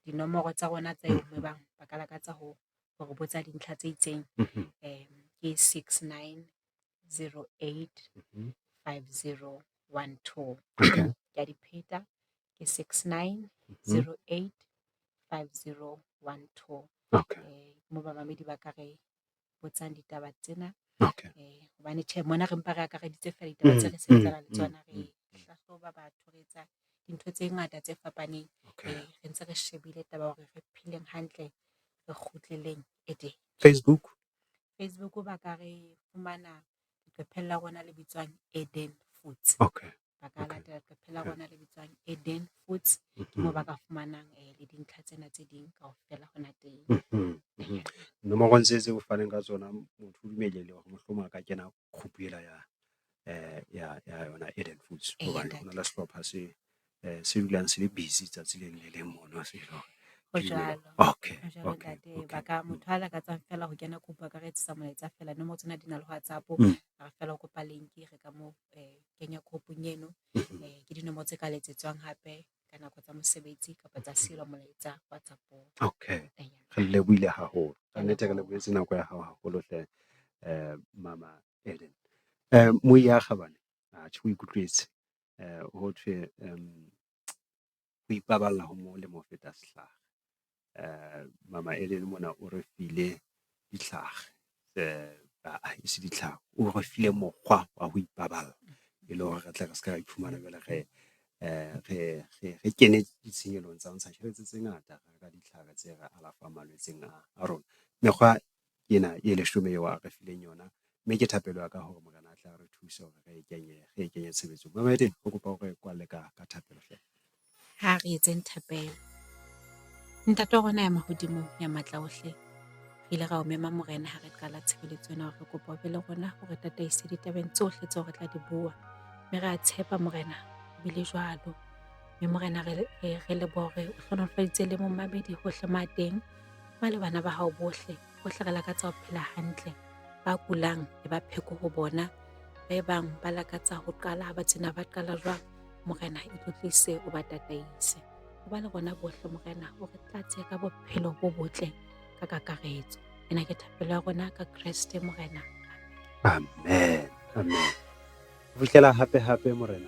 dinomoro tsa rona tse ebang ba ka lakatsa ho re botsa dintlha tse itseng. Ke 6908 5012. Okay. Kea di pheta ke 6908 5012. Okay. Moo bamamedi ba ka re botsang ditaba tsena. Okay. Hobane tjhe mona re mpa re akareditse feela ditaba tse re sebetsanang le tsona, re hlahloba batho, re etsa dintho tse ngata tse fapaneng. Okay. Re ntse re shebile taba ya hore re pheleng hantle, re kgutleleng Eden. Facebook? Facebook ba ka re fumana leqepheng la rona le bitswang Eden Foods. Okay. Ba ka Okay. latela leqephe la Okay. rona le bitswang Eden Foods. Ke moo ba ka fumanang le dintlha tsena tse ding kaofela hona teng. Nomorong tse tse o faneng ka tsona, motho o dumellehile hore mohlomong a ka kena group ela ya ya yona Eden Foods Eya, hobane ntate. hona le sehlopha se se dulang se le busy tsatsi le leng le leng mono se le hore Ho ke dumela. jwalo. Okay, Ho jwalo okay, ntate. okay. Ba ka motho a lakatsang feela ho kena group a ka re etsetsa molaetsa feela. Nomoro tsena di na le WhatsApp. A re feela o kopa link re ka mo kenya group-ung eno. Ke dinomoro tse ka letsetswang hape ka nako tsa mosebetsi kapa tsa sielwa molaetsa WhatsApp-ong. Okay. Eya. Re lebohile haholo. Ka Ke a nnete re leboha. lebohetse nako ya hao haholo hle Mama Eden. Moi ya kgabane, atjhe o ikutlwetse. Ho thwe ho ipaballa ho molemo ho feta sehlare. Mama Eden mona o re file ditlhare, e se ditlhare, o re file mokgwa wa ho ipaballa e le hore re tle re ska iphumana jwale re re kene ditshenyehelo tsa ho ntsha tjhelete tse ngata, re reka ditlhare tse re alafang malwetseng a rona. Mekgwa ena e leshome eo a re fileng yona, mme ke thapelo ya ka hore Morena a tle a re thuse hore re e kenye tshebetsong. Mama Eden, re kopa o re kwalle ka thapelo hle. Ha re etseng thapelo. Ntate wa rona ya mahodimong ya matla ohle, re ile ra o mema Morena ha re qala tshebeletso ena hore re kopa o be le rona hore tataise ditabeng tsohle tseo re tla di bua. Mme re a tshepa Morena ho bile jwalo. Mme Morena re leboha hore o hlohonolofaditse le momamedi hohle mo a teng, ba le bana ba hao bohle. Bohle re lakatsa ho phela hantle, ba kulang e ba pheko ho bona, ba e bang ba lakatsa ho qala ha ba tsena ba qala jwang, Morena itlotlise o ba tataise. O ba le rona bohle Morena, o re tlatse ka bophelo bo botle ka kakaretso. Ena ke thapelo ya rona ka Kreste Morena. Amen. Amen. Ho fihlela hape hape Morena.